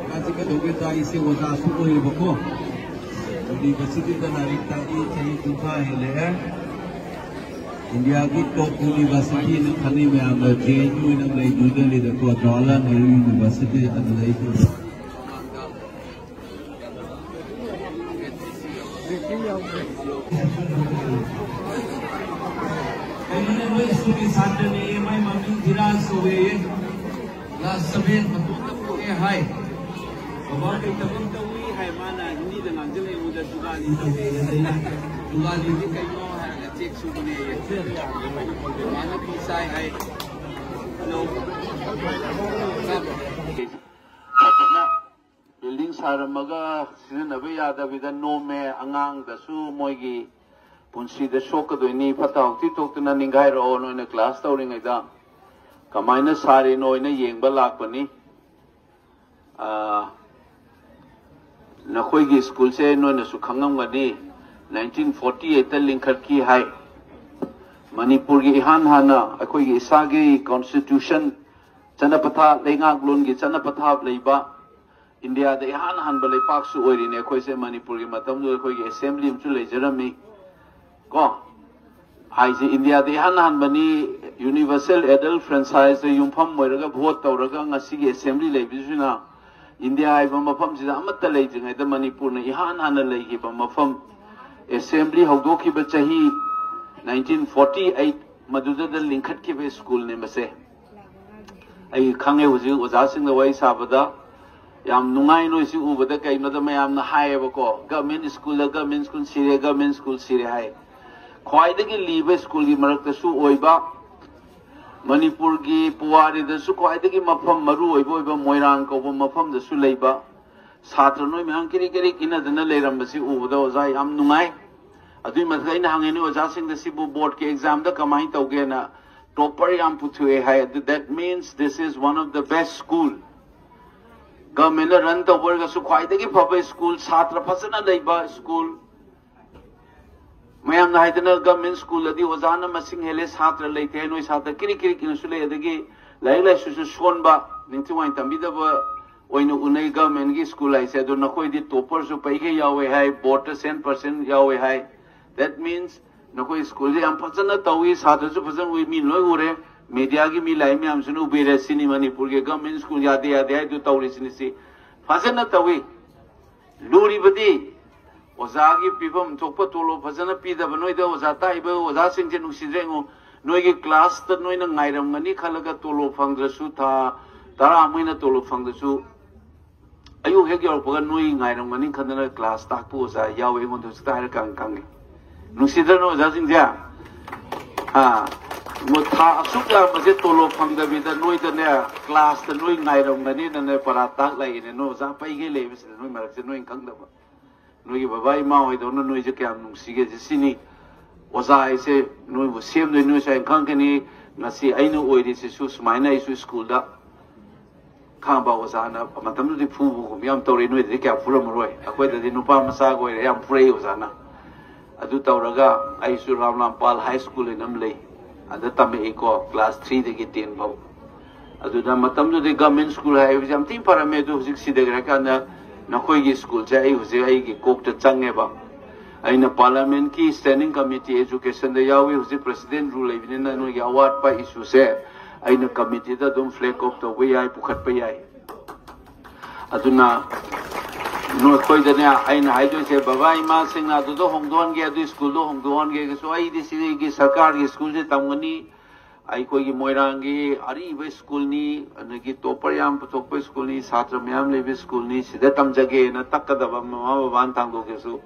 ꯃꯥꯁꯦ ꯀꯩꯗꯧꯒꯦꯗ, ꯑꯩꯁꯦ ꯑꯣꯖꯥꯁꯨ ꯑꯣꯏꯌꯦꯕꯀꯣ, ꯌꯨꯅꯤꯚꯔꯁꯤꯇꯤꯗ ꯂꯥꯏꯔꯤꯛ ꯇꯥꯛꯏ, ꯆꯍꯤ ꯀꯨꯟꯊ꯭ꯔꯥ ꯍꯦꯜꯂꯛꯑꯦ꯫ ꯏꯟꯗꯤꯌꯥꯒꯤ ꯇꯣꯞ ꯌꯨꯅꯤꯚꯔꯁꯤꯇꯤꯅ ꯈꯟꯅꯩ ꯃꯌꯥꯝꯅ, ꯖꯦ ꯑꯦꯟ ꯌꯨ ꯑꯣꯏꯅ ꯂꯩ, ꯅ꯭ꯌꯨ ꯗꯦꯜꯂꯤꯗꯀꯣ, ꯖꯋꯥꯍꯔꯂꯥꯜ ꯅꯦꯍꯔꯨ ꯌꯨꯅꯤꯚꯔꯁꯤꯇꯤ ꯑꯗꯨꯗ ꯑꯩꯁꯨ ꯀꯩꯅꯣꯅꯦ, ꯃꯣꯏ ꯁ꯭ꯀꯨꯜꯒꯤ ꯁꯥꯇ꯭ꯔꯅꯦꯌꯦ, ꯃꯥꯏ ꯃꯃꯤꯡ ꯙꯤꯔꯥꯖ ꯀꯧꯋꯦꯌꯦ꯫ ꯀ꯭ꯂꯥꯁ ꯁꯚꯦꯟ ꯃꯇꯣꯝꯇ ꯄꯣꯛꯑꯦ ꯍꯥꯏ꯫ ꯕꯕꯥ ꯀꯩ ꯊꯕꯛ ꯇꯧꯏ ꯍꯥꯏ, ꯃꯥꯅ ꯍꯤꯟꯗꯤꯗ ꯉꯥꯡꯁꯤꯜꯂꯛꯑꯦ, ꯑꯩꯉꯣꯟꯗ ꯖꯨꯒꯥꯂꯤ ꯇꯧꯋꯦ꯫ ꯑꯗꯩꯅ ꯖꯨꯒꯥꯂꯤꯗꯤ ꯀꯩꯅꯣ ꯍꯥꯏꯔꯒ ꯆꯦꯛ ꯁꯨꯕꯅꯦꯌꯦ꯫ ꯃꯥꯅ ꯐꯤ ꯁꯥꯏ ꯍꯥꯏ꯫ ꯍꯜꯂꯣ꯫ ꯐꯖꯅ ꯕꯤꯜꯗꯤꯡ ꯁꯥꯔꯝꯃꯒ ꯁꯤꯖꯤꯟꯅꯕ ꯌꯥꯗꯕꯤꯗ ꯅꯣꯝꯃꯦ꯫ ꯑꯉꯥꯡꯗꯁꯨ ꯃꯣꯏꯒꯤ ꯄꯨꯟꯁꯤꯗ ꯁꯣꯛꯀꯗꯣꯏꯅꯤ꯫ ꯐꯠꯇ ꯍꯥꯎꯊꯤ ꯊꯣꯛꯇꯅ ꯅꯤꯡꯒꯥꯏꯔꯛꯑꯣ꯫ ꯅꯣꯏꯅ ꯀ꯭ꯂꯥꯁ ꯇꯧꯔꯤꯉꯩꯗ ꯀꯃꯥꯏꯅ ꯁꯥꯔꯤꯅꯣ ꯍꯥꯏꯅ ꯌꯦꯡꯕ ꯂꯥꯛꯄꯅꯤ꯫ ꯑꯥ, ꯅꯈꯣꯏꯒꯤ ꯁ꯭ꯀꯨꯜꯁꯦ ꯅꯣꯏꯅꯁꯨ ꯈꯪꯉꯝꯒꯅꯤ, ꯅꯥꯏꯟꯇꯤꯟ ꯐꯣꯔꯇꯤ ꯑꯩꯠꯇ ꯂꯤꯡꯈꯠꯈꯤ ꯍꯥꯏ꯫ ꯃꯅꯤꯄꯨꯔꯒꯤ ꯏꯍꯥꯟ ꯍꯥꯟꯅ ꯑꯩꯈꯣꯏꯒꯤ ꯏꯁꯥꯒꯤ ꯀꯣꯟꯁꯇꯤꯇ꯭ꯌꯨꯁꯟ, ꯆꯠꯅ ꯄꯊꯥꯞ, ꯂꯩꯉꯥꯛꯂꯣꯟꯒꯤ ꯆꯠꯅ ꯄꯊꯥꯞ ꯂꯩꯕ, ꯏꯟꯗꯤꯌꯥꯗ ꯏꯍꯥꯟ ꯍꯥꯟꯕ ꯂꯩꯄꯥꯛꯁꯨ ꯑꯣꯏꯔꯤꯅꯦ ꯑꯩꯈꯣꯏꯁꯦ꯫ ꯃꯅꯤꯄꯨꯔꯒꯤ ꯃꯇꯝꯗꯨꯗ ꯑꯩꯈꯣꯏꯒꯤ ꯑꯦꯁꯦꯝꯕ꯭ꯂꯤ ꯑꯃꯁꯨ ꯂꯩꯖꯔꯝꯃꯤ ꯀꯣ꯫ ꯍꯥꯏꯁꯦ ꯏꯟꯗꯤꯌꯥꯗ ꯏꯍꯥꯟ ꯍꯥꯟꯕꯅꯤ꯫ ꯌꯨꯅꯤꯚꯔꯁꯦꯜ ꯑꯦꯗꯜ ꯐ꯭ꯔꯦꯟꯆꯥꯏꯖꯇ ꯌꯨꯝꯐꯝ ꯑꯣꯏꯔꯒ ꯚꯣꯠ ꯇꯧꯔꯒ ꯉꯁꯤꯒꯤ ꯑꯦꯁꯦꯝꯕ꯭ꯂꯤ ꯂꯩꯕꯁꯤꯅ, ꯏꯟꯗꯤꯌꯥ ꯍꯥꯏꯕ ꯃꯐꯝꯁꯤꯗ ꯑꯃꯠꯇ ꯂꯩꯇ꯭ꯔꯤꯉꯩꯗ ꯃꯅꯤꯄꯨꯔꯅ ꯏꯍꯥꯟ ꯍꯥꯟꯅ ꯂꯩꯈꯤꯕ ꯃꯐꯝ꯫ ꯑꯦꯁꯦꯝꯕ꯭ꯂꯤ ꯍꯧꯗꯣꯛꯈꯤꯕ ꯆꯍꯤ ꯅꯥꯏꯟꯇꯤꯟ ꯐꯣꯔꯇꯤ ꯑꯩꯠ, ꯃꯗꯨꯗ ꯂꯤꯡꯈꯠꯈꯤꯕ ꯁ꯭ꯀꯨꯜꯅꯦ ꯃꯁꯦ꯫ ꯑꯩ ꯈꯪꯉꯦ, ꯍꯧꯖꯤꯛ ꯑꯣꯖꯥꯁꯤꯡꯒ ꯋꯥꯔꯤ ꯁꯥꯕꯗ ꯌꯥꯝ ꯅꯨꯡꯉꯥꯏ꯫ ꯅꯣꯏꯁꯤ ꯎꯕꯗ ꯀꯩꯅꯣꯗ ꯃꯌꯥꯝꯅ ꯍꯥꯏꯌꯦꯕꯀꯣ, "ꯒꯚꯔꯟꯃꯦꯟ ꯁ꯭ꯀꯨꯜꯗ ꯒꯚꯔꯟꯃꯦꯟ ꯁ꯭ꯀꯨꯜ ꯁꯤꯔꯦ, ꯒꯚꯔꯟꯃꯦꯟ ꯁ꯭ꯀꯨꯜ ꯁꯤꯔꯦ" ꯍꯥꯏ꯫ ꯈ꯭ꯋꯥꯏꯗꯒꯤ ꯂꯤꯕ ꯁ꯭ꯀꯨꯜꯒꯤ ꯃꯔꯛꯇꯁꯨ ꯑꯣꯏꯕ, ꯃꯅꯤꯄꯨꯔꯒꯤ ꯄꯨꯋꯥꯔꯤꯗꯁꯨ ꯈ꯭ꯋꯥꯏꯗꯒꯤ ꯃꯐꯝ ꯃꯔꯨ ꯑꯣꯏꯕ ꯑꯣꯏꯕ ꯃꯣꯏꯔꯥꯡ ꯀꯧꯕ ꯃꯐꯝꯗꯁꯨ ꯂꯩꯕ ꯁꯥꯇ꯭ꯔ ꯅꯣꯏ ꯃꯌꯥꯝ ꯀꯤꯔꯤꯛ ꯀꯤꯔꯤꯛ ꯏꯟꯅꯗꯅ ꯂꯩꯔꯝꯕꯁꯤ ꯎꯕꯗ ꯑꯣꯖꯥ ꯌꯥꯝ ꯅꯨꯡꯉꯥꯏ꯫ ꯑꯗꯨꯒꯤ ꯃꯊꯛꯇ ꯑꯩꯅ ꯍꯪꯉꯤꯅꯤ ꯑꯣꯖꯥꯁꯤꯡꯗ, ꯁꯤꯕꯨ ꯕꯣꯔꯗꯀꯤ ꯑꯦꯛꯖꯥꯝꯗ ꯀꯃꯥꯏꯅ ꯇꯧꯒꯦꯅ? ꯇꯣꯞꯄꯔ ꯌꯥꯝ ꯄꯨꯊꯣꯛꯑꯦ ꯍꯥꯏ꯫ ꯑꯗꯨ that means this is one of the best school. ꯒꯚꯔꯟꯃꯦꯟꯅ ꯔꯟ ꯇꯧꯕ ꯑꯣꯏꯔꯒꯁꯨ ꯈ꯭ꯋꯥꯏꯗꯒꯤ ꯐꯕ ꯁ꯭ꯀꯨꯜ, ꯁꯥꯇ꯭ꯔ ꯐꯖꯅ ꯂꯩꯕ ꯁ꯭ꯀꯨꯜ꯫ ꯃꯌꯥꯝꯅ ꯍꯥꯏꯗꯅ ꯒꯚꯔꯟꯃꯦꯟ ꯁ꯭ꯀꯨꯜꯗꯗꯤ ꯑꯣꯖꯥꯅ ꯃꯁꯤꯡ ꯍꯦꯜꯂꯦ, ꯁꯥꯇ꯭ꯔ ꯂꯩꯇꯦ ꯍꯥꯏ꯫ ꯅꯣꯏ ꯁꯥꯇ꯭ꯔ ꯀꯤꯔꯤꯛ ꯀꯤꯔꯤꯛ ꯏꯅꯁꯨ ꯂꯩ, ꯑꯗꯒꯤ ꯂꯥꯏꯔꯤꯛ ꯂꯥꯏꯁꯨꯁꯨ ꯁꯣꯟꯕ, ꯅꯤꯡꯊꯤ ꯅꯨꯡꯉꯥꯏꯅ ꯇꯝꯕꯤꯗꯕ ꯑꯣꯏꯅ ꯎꯅꯩ ꯒꯚꯔꯟꯃꯦꯟꯒꯤ ꯁ꯭ꯀꯨꯜ ꯍꯥꯏꯁꯦ꯫ ꯑꯗꯣ ꯅꯈꯣꯏꯗꯤ ꯇꯣꯞꯄꯔꯁꯨ ꯄꯩꯈꯩ ꯌꯥꯎꯋꯦ ꯍꯥꯏ, ꯕꯣꯔꯗꯇ ꯁꯦꯟ ꯄꯥꯔꯁꯦꯟ ꯌꯥꯎꯋꯦ ꯍꯥꯏ꯫ That means ꯅꯈꯣꯏ ꯁ꯭ꯀꯨꯜꯁꯦ ꯌꯥꯝ ꯐꯖꯅ ꯇꯧꯏ, ꯁꯥꯇ꯭ꯔꯁꯨ ꯐꯖꯅ ꯎꯏ, ꯃꯤ ꯂꯣꯏ ꯎꯔꯦ, ꯃꯦꯗꯤꯌꯥꯒꯤ ꯃꯤ ꯂꯥꯛꯏ ꯃꯌꯥꯝꯁꯤꯅ ꯎꯕꯤꯔꯦ꯫ ꯁꯤꯅꯤ ꯃꯅꯤꯄꯨꯔꯒꯤ ꯒꯚꯔꯟꯃꯦꯟ ꯁ꯭ꯀꯨꯜ ꯌꯥꯗꯦ ꯌꯥꯗꯦ ꯍꯥꯏꯗꯨ ꯇꯧꯔꯤꯁꯤꯅꯤ꯫ ꯁꯤ ꯐꯖꯅ ꯇꯧꯏ꯫ ꯂꯨꯔꯤꯕꯗꯤ ꯑꯣꯖꯥꯒꯤ ꯄꯤꯐꯝ ꯊꯣꯛꯄ ꯇꯣꯂꯣꯞ ꯐꯖꯅ ꯄꯤꯗꯕ, ꯅꯣꯏꯗ ꯑꯣꯖꯥ ꯇꯥꯛꯏꯕ ꯑꯣꯖꯥꯁꯤꯡꯁꯦ ꯅꯨꯡꯁꯤꯗ꯭ꯔꯦ ꯌꯦꯡꯉꯨ꯫ ꯅꯣꯏꯒꯤ ꯀ꯭ꯂꯥꯁꯇ ꯅꯣꯏꯅ ꯉꯥꯏꯔꯝꯒꯅꯤ ꯈꯜꯂꯒ ꯇꯣꯂꯣꯞ ꯐꯪꯗ꯭ꯔꯁꯨ, ꯊꯥ ꯇꯔꯥ ꯑꯃ ꯑꯣꯏꯅ ꯇꯣꯂꯣꯞ ꯐꯪꯗ꯭ꯔꯁꯨ, ꯑꯌꯨꯛ ꯍꯦꯛ ꯌꯧꯔꯛꯄꯒ ꯅꯣꯏ ꯉꯥꯏꯔꯝꯒꯅꯤ ꯈꯟꯗꯅ ꯀ꯭ꯂꯥꯁ ꯇꯥꯛꯄ ꯑꯣꯖꯥ ꯌꯥꯎꯋꯦ꯫ ꯑꯩꯉꯣꯟꯗ ꯍꯧꯖꯤꯛꯇ ꯍꯥꯏꯔꯀꯥꯟꯗ ꯈꯪꯉꯤ꯫ ꯅꯨꯡꯁꯤꯗ꯭ꯔꯅ ꯑꯣꯖꯥꯁꯤꯡꯁꯦ? ꯑꯥ, ꯃꯣꯏ ꯊꯥ ꯑꯁꯨꯛ ꯌꯥꯝꯕꯁꯦ ꯇꯣꯂꯣꯞ ꯐꯪꯗꯕꯤꯗ ꯅꯣꯏꯗꯅꯦ, ꯀ꯭ꯂꯥꯁꯇ ꯅꯣꯏ ꯉꯥꯏꯔꯝꯒꯅꯤꯅꯅꯦ ꯄꯔꯥ ꯇꯥꯛ ꯂꯩꯔꯤꯅꯦ꯫ ꯅꯣꯏ ꯑꯣꯖꯥ ꯄꯩꯒꯩ ꯂꯩꯕꯁꯤꯗ ꯅꯣꯏ ꯃꯔꯛꯁꯦ ꯅꯣꯏꯅ ꯈꯪꯗꯕ꯫ ꯅꯣꯏꯒꯤ ꯕꯕꯥ ꯏꯃꯥ ꯍꯣꯏꯗꯧꯅ ꯅꯣꯏꯁꯦ ꯀꯌꯥꯝ ꯅꯨꯡꯁꯤꯒꯦꯁꯦ ꯁꯤꯅꯤ꯫ ꯑꯣꯖꯥ ꯍꯥꯏꯁꯦ ꯅꯣꯏꯕꯨ ꯁꯦꯝꯗꯣꯏ ꯅꯣꯏꯁꯨ ꯍꯌꯦꯡ ꯈꯪꯒꯅꯤ꯫ ꯉꯁꯤ ꯑꯩꯅ ꯑꯣꯏꯔꯤꯁꯤꯁꯨ ꯁꯨꯃꯥꯏꯅ ꯑꯩꯁꯨ ꯁ꯭ꯀꯨꯜꯗ ꯈꯥꯡꯕ ꯑꯣꯖꯥꯅ ꯃꯇꯝꯗꯨꯗꯤ ꯐꯨꯕꯒꯨꯝꯕ ꯌꯥꯝ ꯇꯧꯔꯛꯏ, ꯅꯣꯏꯗꯗꯤ ꯀꯌꯥ ꯐꯨꯔꯝꯃꯔꯣꯏ꯫ ꯑꯩꯈꯣꯏꯗꯗꯤ ꯅꯨꯄꯥ ꯃꯆꯥꯒ ꯑꯣꯏꯔꯦ ꯌꯥꯝ ꯐꯨꯔꯛꯏ ꯑꯣꯖꯥꯅ꯫ ꯑꯗꯨ ꯇꯧꯔꯒ ꯑꯩꯁꯨ ꯔꯥꯝ ꯂꯥꯝꯄꯥꯜ ꯍꯥꯏ ꯁ꯭ꯀꯨꯜ ꯍꯥꯏꯅ ꯑꯃ ꯂꯩ, ꯑꯗ ꯇꯝꯃꯛꯏꯀꯣ, ꯀ꯭ꯂꯥꯁ ꯊ꯭ꯔꯤꯗꯒꯤ ꯇꯦꯟ ꯐꯥꯎ꯫ ꯑꯗꯨꯗ ꯃꯇꯝꯗꯨꯗꯤ ꯒꯚꯔꯟꯃꯦꯟ ꯁ꯭ꯀꯨꯜ ꯍꯥꯏꯕꯁꯤ ꯌꯥꯝ ꯊꯤꯅ ꯐꯔꯝꯃꯦ꯫ ꯑꯗꯨ ꯍꯧꯖꯤꯛ ꯁꯤꯗ ꯂꯩꯔꯀꯥꯟꯗ ꯅꯈꯣꯏꯒꯤ ꯁ꯭ꯀꯨꯜꯁꯦ ꯑꯩ ꯍꯧꯖꯤꯛ ꯑꯩꯒꯤ ꯀꯣꯛꯇ ꯆꯪꯉꯦꯕ꯫ ꯑꯩꯅ ꯄꯥꯔꯂꯤꯌꯥꯃꯦꯟꯠꯀꯤ ꯁ꯭ꯇꯦꯟꯗꯤꯡ ꯀꯃꯤꯇꯤ ꯑꯦꯖꯨꯀꯦꯁꯟꯗ ꯌꯥꯎꯏ, ꯍꯧꯖꯤꯛ ꯄ꯭ꯔꯁꯤꯗꯦꯟꯠ ꯔꯨꯜ ꯂꯩꯕꯅꯤꯅ ꯅꯣꯏꯒꯤ ꯑꯋꯥꯠꯄ ꯏꯁꯨꯁꯦ ꯑꯩꯅ ꯀꯃꯤꯇꯤꯗ ꯑꯗꯨꯝ ꯐ꯭ꯂꯦꯛ ꯑꯣꯐ ꯇꯧꯕ ꯌꯥꯏ, ꯄꯨꯈꯠꯄ ꯌꯥꯏ꯫ ꯑꯗꯨꯅ ꯅꯈꯣꯏꯗꯅꯦ ꯑꯩꯅ ꯍꯥꯏꯗꯣꯏꯁꯦ, ꯕꯕꯥ ꯏꯃꯥꯁꯤꯡꯅ ꯑꯗꯨꯗ ꯍꯣꯡꯗꯣꯛꯍꯟꯒꯦ, ꯑꯗꯨ ꯁ꯭ꯀꯨꯜꯗꯣ ꯍꯣꯡꯗꯣꯛꯍꯟꯒꯦ ꯀꯩꯁꯨ, ꯑꯩꯗꯤ ꯁꯤꯒꯤ ꯁꯔꯀꯥꯔꯒꯤ ꯁ꯭ꯀꯨꯜꯁꯦ ꯇꯝꯒꯅꯤ꯫ ꯑꯩꯈꯣꯏꯒꯤ ꯃꯣꯏꯔꯥꯡꯒꯤ ꯑꯔꯤꯕ ꯁ꯭ꯀꯨꯜꯅꯤ, ꯑꯗꯒꯤ ꯇꯣꯞꯄꯔ ꯌꯥꯝ ꯄꯨꯊꯣꯛꯄ ꯁ꯭ꯀꯨꯜꯅꯤ, ꯁꯥꯇ꯭ꯔ ꯃꯌꯥꯝ ꯂꯩꯕ ꯁ꯭ꯀꯨꯜꯅꯤ, ꯁꯤꯗ ꯇꯝꯖꯒꯦꯅ ꯇꯛꯀꯗꯕ ꯃꯃꯥ ꯕꯕꯥꯅ ꯊꯥꯡꯗꯣꯛꯀꯦꯁꯨ꯫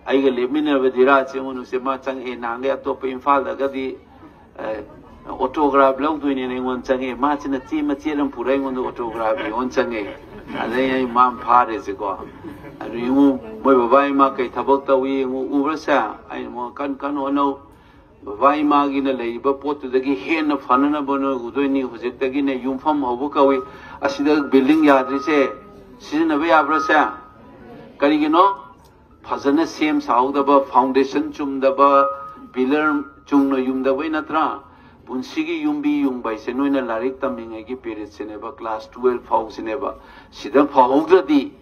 ꯑꯩꯒ ꯂꯦꯞꯃꯤꯟꯅꯕ ꯙꯤꯔꯥꯖꯁꯦ ꯑꯃꯨꯛ ꯅꯨꯡꯁꯤ, ꯃꯥ ꯆꯪꯉꯛꯑꯦ ꯅꯍꯥꯟꯒꯩ ꯑꯇꯣꯞꯄ ꯏꯝꯐꯥꯜꯗꯒꯗꯤ, ꯑꯦ, ꯑꯣꯇꯣꯒ꯭ꯔꯥꯐ ꯂꯧꯗꯣꯏꯅꯦꯅ ꯑꯩꯉꯣꯟꯗ ꯆꯪꯉꯛꯑꯦ꯫ ꯃꯥꯁꯤꯅ ꯆꯦ ꯃꯆꯦꯠ ꯑꯃ ꯄꯨꯔꯒ ꯑꯩꯉꯣꯟꯗ ꯑꯣꯇꯣꯒ꯭ꯔꯥꯐ ꯌꯣꯟ ꯆꯪꯉꯛꯑꯦ꯫ ꯑꯗꯩ ꯑꯩ ꯃꯥ ꯐꯥꯔꯦꯁꯦꯀꯣ꯫ ꯑꯗꯨ ꯌꯦꯡꯉꯨ, ꯃꯣꯏ ꯕꯕꯥ ꯏꯃꯥ ꯀꯩ ꯊꯕꯛ ꯇꯧꯏ ꯌꯦꯡꯉꯨ, ꯎꯕ꯭ꯔꯁꯦ? ꯑꯩꯅ ꯑꯃꯨꯛ ꯀꯟ ꯀꯟꯅ ꯍꯣꯠꯅꯧ꯫ ꯕꯕꯥ ꯏꯃꯥꯒꯤꯅ ꯂꯩꯔꯤꯕ ꯄꯣꯠꯇꯨꯗꯒꯤ ꯍꯦꯟꯅ ꯐꯅꯅꯕ ꯅꯣꯏ ꯎꯗꯣꯏꯅꯤ꯫ ꯍꯧꯖꯤꯛꯇꯒꯤꯅꯦ ꯌꯨꯝꯐꯝ ꯍꯧꯕ ꯀꯧꯏ꯫ ꯑꯁꯤꯗ ꯕꯤꯜꯗꯤꯡ ꯌꯥꯗ꯭ꯔꯤꯁꯦ ꯁꯤꯖꯤꯟꯅꯕ ꯌꯥꯕ꯭ꯔꯁꯦ? ꯀꯔꯤꯒꯤꯅꯣ? ꯐꯖꯅ ꯁꯦꯝ ꯁꯥꯍꯧꯗꯕ, ꯐꯥꯎꯟꯗꯦꯁꯟ ꯆꯨꯝꯗꯕ, ꯄꯤꯂꯔ ꯆꯨꯝꯅ ꯌꯨꯝꯗꯕꯩ ꯅꯠꯇ꯭ꯔꯥ? ꯄꯨꯟꯁꯤꯒꯤ ꯌꯨꯝꯕꯤ ꯌꯨꯡꯕ ꯍꯥꯏꯁꯦ ꯅꯣꯏꯅ ꯂꯥꯏꯔꯤꯛ ꯇꯝꯃꯤꯉꯩꯒꯤ ꯄꯤꯔꯤꯌꯠꯁꯤꯅꯦꯕ, ꯀ꯭ꯂꯥꯁ ꯇꯨꯋꯦꯜꯐ ꯐꯥꯎꯁꯤꯅꯦꯕ꯫ ꯁꯤꯗ ꯐꯍꯧꯗ꯭ꯔꯗꯤ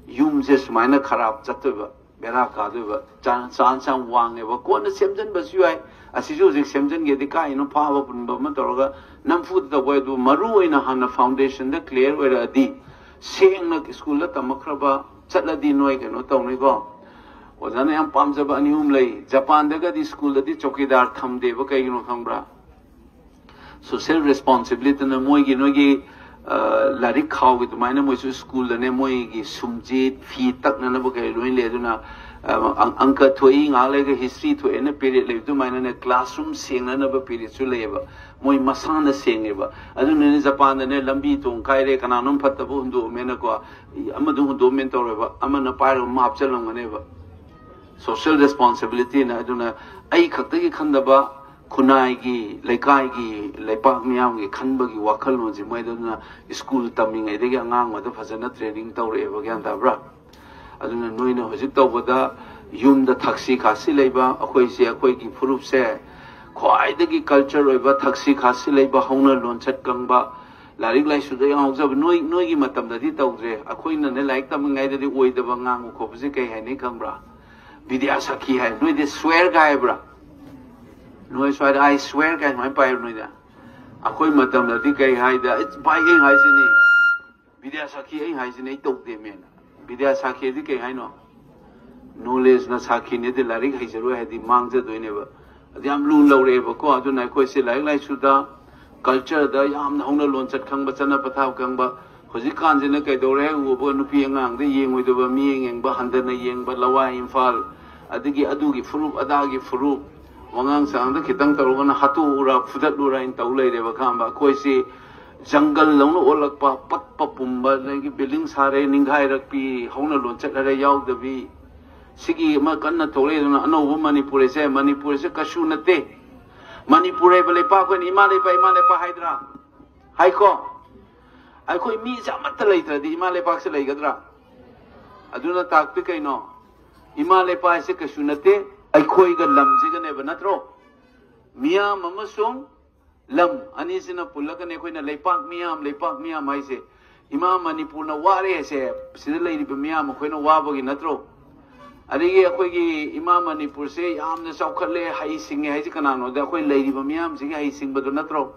ꯌꯨꯝꯁꯦ ꯁꯨꯃꯥꯏꯅ ꯈꯔꯥꯞ ꯆꯠꯇꯣꯏꯕ, ꯕꯦꯔꯥ ꯀꯥꯗꯣꯏꯕ꯫ ꯆꯥꯟꯁ ꯌꯥꯝ ꯋꯥꯡꯉꯦꯕ꯫ ꯀꯣꯟꯅ ꯁꯦꯝꯖꯤꯟꯕꯁꯨ ꯌꯥꯏ꯫ ꯑꯁꯤꯁꯨ ꯍꯧꯖꯤꯛ ꯁꯦꯝꯖꯤꯟꯒꯦꯗꯤ ꯀꯥꯏꯅꯣ ꯐꯥꯕ ꯄꯨꯟꯕ ꯑꯃ ꯇꯧꯔꯒ ꯅꯝꯐꯨꯗ ꯇꯧꯕ ꯑꯗꯨ꯫ ꯃꯔꯨ ꯑꯣꯏꯅ ꯍꯥꯟꯅ ꯐꯥꯎꯟꯗꯦꯁꯟꯗ ꯀ꯭ꯂꯤꯌꯥꯔ ꯑꯣꯏꯔꯛꯑꯗꯤ, ꯁꯦꯡꯅ ꯁ꯭ꯀꯨꯜꯗ ꯇꯝꯃꯛꯈ꯭ꯔꯕ ꯆꯠꯂꯗꯤ ꯅꯣꯏ ꯀꯩꯅꯣ ꯇꯧꯅꯤꯀꯣ꯫ ꯑꯣꯖꯥꯅ ꯌꯥꯝ ꯄꯥꯝꯖꯕ ꯑꯅꯤ ꯑꯍꯨꯝ ꯂꯩ꯫ ꯖꯄꯥꯟꯗꯒꯗꯤ ꯁ꯭ꯀꯨꯜꯗꯗꯤ ꯆꯧꯀꯤꯗꯥꯔ ꯊꯝꯗꯦꯕ꯫ ꯀꯩꯒꯤꯅꯣ ꯈꯪꯕ꯭ꯔꯥ? ꯁꯣꯁꯤꯌꯦꯜ ꯔꯦꯁꯄꯣꯟꯁꯤꯕꯤꯂꯤꯇꯤꯅ ꯃꯣꯏꯒꯤ, ꯅꯣꯏꯒꯤ, ꯑ, ꯂꯥꯏꯔꯤꯛ ꯈꯥꯎꯒꯤ ꯑꯗꯨꯃꯥꯏꯅ ꯃꯣꯏꯁꯨ ꯁ꯭ꯀꯨꯜꯗꯅꯦ, ꯃꯣꯏꯒꯤ ꯁꯨꯝꯖꯤꯠ, ꯐꯤ ꯇꯛꯅꯅꯕ ꯀꯩ ꯂꯣꯏ ꯂꯩ꯫ ꯑꯗꯨꯅ, ꯑ, ꯑꯪ-, ꯑꯪꯀ ꯊꯣꯛꯏ, ꯉꯥꯏꯍꯥꯛ ꯂꯩꯔꯒ ꯍꯤꯁꯇ꯭ꯔꯤ ꯊꯣꯛꯑꯦꯅ ꯄꯦꯔꯦꯠ ꯂꯩꯕ ꯑꯗꯨꯃꯥꯏꯅꯅꯦ, ꯀ꯭ꯂꯥꯁꯔꯨꯝ ꯁꯦꯡꯅꯅꯕ ꯄꯦꯔꯦꯠꯁꯨ ꯂꯩꯌꯦꯕ꯫ ꯃꯣꯏ ꯃꯁꯥꯅ ꯁꯦꯡꯉꯦꯕ꯫ ꯑꯗꯨꯅꯅꯦ ꯖꯄꯥꯟꯗꯅꯦ, ꯂꯝꯕꯤ ꯊꯣꯡ ꯀꯥꯏꯔꯦ, ꯀꯅꯥꯅꯣꯝ ꯐꯠꯇꯕ ꯍꯨꯟꯗꯣꯛꯑꯝꯃꯦꯅꯀꯣ, ꯑꯃꯗꯨ ꯍꯨꯟꯗꯣꯛꯑꯝꯃꯦꯅ ꯇꯧꯔꯣꯏꯕ, ꯑꯃꯅ ꯄꯥꯏꯔꯒ ꯑꯃ ꯍꯥꯞꯆꯜꯂꯝꯒꯅꯦꯕ꯫ ꯁꯣꯁꯤꯌꯦꯜ ꯔꯦꯁꯄꯣꯟꯁꯤꯕꯤꯂꯤꯇꯤꯅ꯫ ꯑꯗꯨꯅ ꯑꯩ ꯈꯛꯇꯒꯤ ꯈꯟꯗꯕ, ꯈꯨꯟꯅꯥꯏꯒꯤ, ꯂꯩꯀꯥꯏꯒꯤ, ꯂꯩꯄꯥꯛ ꯃꯤꯌꯥꯝꯒꯤ ꯈꯟꯕꯒꯤ ꯋꯥꯈꯜꯂꯣꯟꯁꯦ ꯃꯣꯏꯗ꯫ ꯑꯗꯨꯅ ꯁ꯭ꯀꯨꯜ ꯇꯝꯃꯤꯉꯩꯗꯒꯤ ꯑꯉꯥꯡ ꯑꯃꯗ ꯐꯖꯅ ꯇ꯭ꯔꯦꯅꯤꯡ ꯇꯧꯔꯛꯑꯦꯕ, ꯒ꯭ꯌꯥꯟ ꯇꯥꯕ꯭ꯔꯥ? ꯑꯗꯨꯅ ꯅꯣꯏꯅ ꯍꯧꯖꯤꯛ ꯇꯧꯕꯗ ꯌꯨꯝꯗ ꯊꯛꯁꯤ ꯈꯥꯁꯤ ꯂꯩꯕ, ꯑꯩꯈꯣꯏꯁꯦ, ꯑꯩꯈꯣꯏꯒꯤ ꯐꯨꯔꯨꯞꯁꯦ ꯈ꯭ꯋꯥꯏꯗꯒꯤ ꯀꯜꯆꯔ ꯑꯣꯏꯕ, ꯊꯛꯁꯤ ꯈꯥꯁꯤ ꯂꯩꯕ, ꯍꯧꯅ ꯂꯣꯟꯆꯠ ꯈꯪꯕ, ꯂꯥꯏꯔꯤꯛ ꯂꯥꯏꯁꯨꯗ ꯌꯥꯝ ꯉꯥꯎꯖꯕ꯫ ꯅꯣꯏ, ꯅꯣꯏꯒꯤ ꯃꯇꯝꯗꯗꯤ ꯇꯧꯗ꯭ꯔꯦ꯫ ꯑꯩꯈꯣꯏꯅꯅꯦ ꯂꯥꯏꯔꯤꯛ ꯇꯝꯃꯤꯉꯩꯗꯗꯤ ꯑꯣꯏꯗꯕ ꯉꯥꯡꯕ ꯈꯣꯠꯄꯁꯦ ꯀꯩ ꯍꯥꯏꯅꯩ ꯈꯪꯕ꯭ꯔꯥ? ꯕꯤꯗ꯭ꯌꯥ ꯁꯥꯈꯤ ꯍꯥꯏ꯫ ꯅꯣꯏꯗꯤ ꯁ꯭ꯋꯦꯔꯒ ꯍꯥꯏꯕ꯭ꯔꯥ? ꯅꯣꯏ ꯁ꯭ꯋꯥꯏꯗ "ꯑꯥꯏ ꯁ꯭ꯋꯦꯔ" ꯀꯥꯏ ꯁꯨꯃꯥꯏꯅ ꯄꯥꯏꯕ ꯅꯣꯏꯗ? ꯑꯩꯈꯣꯏ ꯃꯇꯝꯗꯗꯤ ꯀꯩ ꯍꯥꯏꯗ, "ꯏꯠꯁ ꯕꯥꯏ ꯑꯩ ꯍꯥꯏꯁꯤꯅꯤ, ꯕꯤꯗ꯭ꯌꯥ ꯁꯥꯈꯤ ꯑꯩ ꯍꯥꯏꯁꯤꯅꯤ, ꯑꯩ ꯇꯧꯗꯦꯃꯦꯅ"꯫ ꯕꯤꯗ꯭ꯌꯥ ꯁꯥꯈꯤꯗꯤ ꯀꯩ ꯍꯥꯏꯅꯣ? ꯅꯣꯂꯦꯖꯅ ꯁꯥꯈꯤꯅꯦꯗꯤ ꯂꯥꯏꯔꯤꯛ ꯍꯩꯖꯔꯣꯏ ꯍꯥꯏꯗꯤ ꯃꯥꯡꯖꯗꯣꯏꯅꯦꯕ꯫ ꯑꯗꯨ ꯌꯥꯝ ꯂꯨꯅ ꯂꯧꯔꯛꯑꯦꯕꯀꯣ꯫ ꯑꯗꯨꯅ ꯑꯩꯈꯣꯏꯁꯦ ꯂꯥꯏꯔꯤꯛ ꯂꯥꯏꯁꯨꯗ, ꯀꯜꯆꯔꯗ ꯌꯥꯝꯅ ꯍꯧꯅ ꯂꯣꯟꯆꯠ ꯈꯪꯕ, ꯆꯠꯅ ꯄꯊꯥꯞ ꯈꯪꯕ꯫ ꯍꯧꯖꯤꯛꯀꯥꯟꯁꯤꯅ ꯀꯩꯗꯧꯔꯦ ꯍꯥꯏ ꯎꯕ, ꯅꯨꯄꯤ ꯑꯉꯥꯡꯗ ꯌꯦꯡꯉꯣꯏꯗꯕ, ꯃꯤꯠꯌꯦꯡ ꯌꯦꯡꯕ, ꯍꯟꯊꯅ ꯌꯦꯡꯕ, ꯂꯋꯥꯏ ꯏꯝꯐꯥꯜ, ꯑꯗꯒꯤ ꯑꯗꯨꯒꯤ ꯐꯨꯔꯨꯞ, ꯑꯗꯥꯒꯤ ꯐꯨꯔꯨꯞ, ꯋꯥꯉꯥꯡ ꯁꯉꯥꯡꯗ ꯈꯤꯇꯪ ꯇꯧꯔꯒꯅ ꯍꯥꯠꯇꯣꯛꯎꯔ, ꯐꯨꯗꯠꯂꯨꯔ ꯍꯥꯏꯅ ꯇꯧ ꯂꯩꯔꯦꯕ, ꯈꯪꯉꯕ? ꯑꯩꯈꯣꯏꯁꯤ ꯖꯪꯒꯜ ꯂꯧꯅ ꯑꯣꯜꯂꯛꯄ, ꯄꯠꯄ ꯄꯨꯝꯕ, ꯑꯗꯒꯤ ꯕꯤꯜꯗꯤꯡ ꯁꯥꯔꯦ ꯅꯤꯡꯈꯥꯏꯔꯛꯄꯤ, ꯍꯧꯅ ꯂꯣꯟꯆꯠ ꯍꯥꯏꯔꯦ ꯌꯥꯎꯗꯕꯤ, ꯁꯤꯒꯤ ꯑꯃ ꯀꯟꯅ ꯊꯣꯛꯂꯛꯏꯗꯅ ꯑꯅꯧꯕ ꯃꯅꯤꯄꯨꯔ ꯍꯥꯏꯁꯦ꯫ ꯃꯅꯤꯄꯨꯔ ꯍꯥꯏꯁꯦ ꯀꯩꯁꯨ ꯅꯠꯇꯦ꯫ ꯃꯅꯤꯄꯨꯔ ꯍꯥꯏꯕ ꯂꯩꯄꯥꯛ ꯑꯩꯈꯣꯏꯅ ꯏꯃꯥ ꯂꯩꯄꯥꯛ, ꯏꯃꯥ ꯂꯩꯄꯥꯛ ꯍꯥꯏꯗ꯭ꯔꯥ? ꯍꯥꯏꯀꯣ? ꯑꯩꯈꯣꯏ ꯃꯤꯁꯦ ꯑꯃꯠꯇ ꯂꯩꯇ꯭ꯔꯗꯤ ꯏꯃꯥ ꯂꯩꯄꯥꯛꯁꯦ ꯂꯩꯒꯗ꯭ꯔꯥ? ꯑꯗꯨꯅ ꯇꯥꯛꯄꯤ ꯀꯩꯅꯣ? ꯏꯃꯥ ꯂꯩꯄꯥꯛ ꯍꯥꯏꯁꯦ ꯀꯩꯁꯨ ꯅꯠꯇꯦ, ꯑꯩꯈꯣꯏꯒ ꯂꯝꯁꯤꯒꯅꯦꯕ, ꯅꯠꯇ꯭ꯔꯣ? ꯃꯤꯌꯥꯝ ꯑꯃꯁꯨꯡ ꯂꯝ ꯑꯅꯤꯁꯤꯅ ꯄꯨꯜꯂꯒꯅꯦ ꯑꯩꯈꯣꯏꯅ ꯂꯩꯄꯥꯛ ꯃꯤꯌꯥꯝ, ꯂꯩꯄꯥꯛ ꯃꯤꯌꯥꯝ ꯍꯥꯏꯁꯦ꯫ ꯏꯃꯥ ꯃꯅꯤꯄꯨꯔꯅ ꯋꯥꯔꯦ ꯍꯥꯏꯁꯦ, ꯁꯤꯗ ꯂꯩꯔꯤꯕ ꯃꯤꯌꯥꯝ ꯑꯩꯈꯣꯏꯅ ꯋꯥꯕꯒꯤ ꯅꯠꯇ꯭ꯔꯣ? ꯑꯗꯒꯤ ꯑꯩꯈꯣꯏꯒꯤ ꯏꯃꯥ ꯃꯅꯤꯄꯨꯔꯁꯦ ꯌꯥꯝꯅ ꯆꯥꯎꯈꯠꯂꯦ, ꯍꯩ ꯁꯤꯡꯉꯦ ꯍꯥꯏꯁꯦ ꯀꯅꯥꯅꯣꯗ? ꯑꯩꯈꯣꯏ ꯂꯩꯔꯤꯕ ꯃꯤꯌꯥꯝꯁꯤꯒꯤ ꯍꯩ ꯁꯤꯡꯕꯗꯣ ꯅꯠꯇ꯭ꯔꯣ?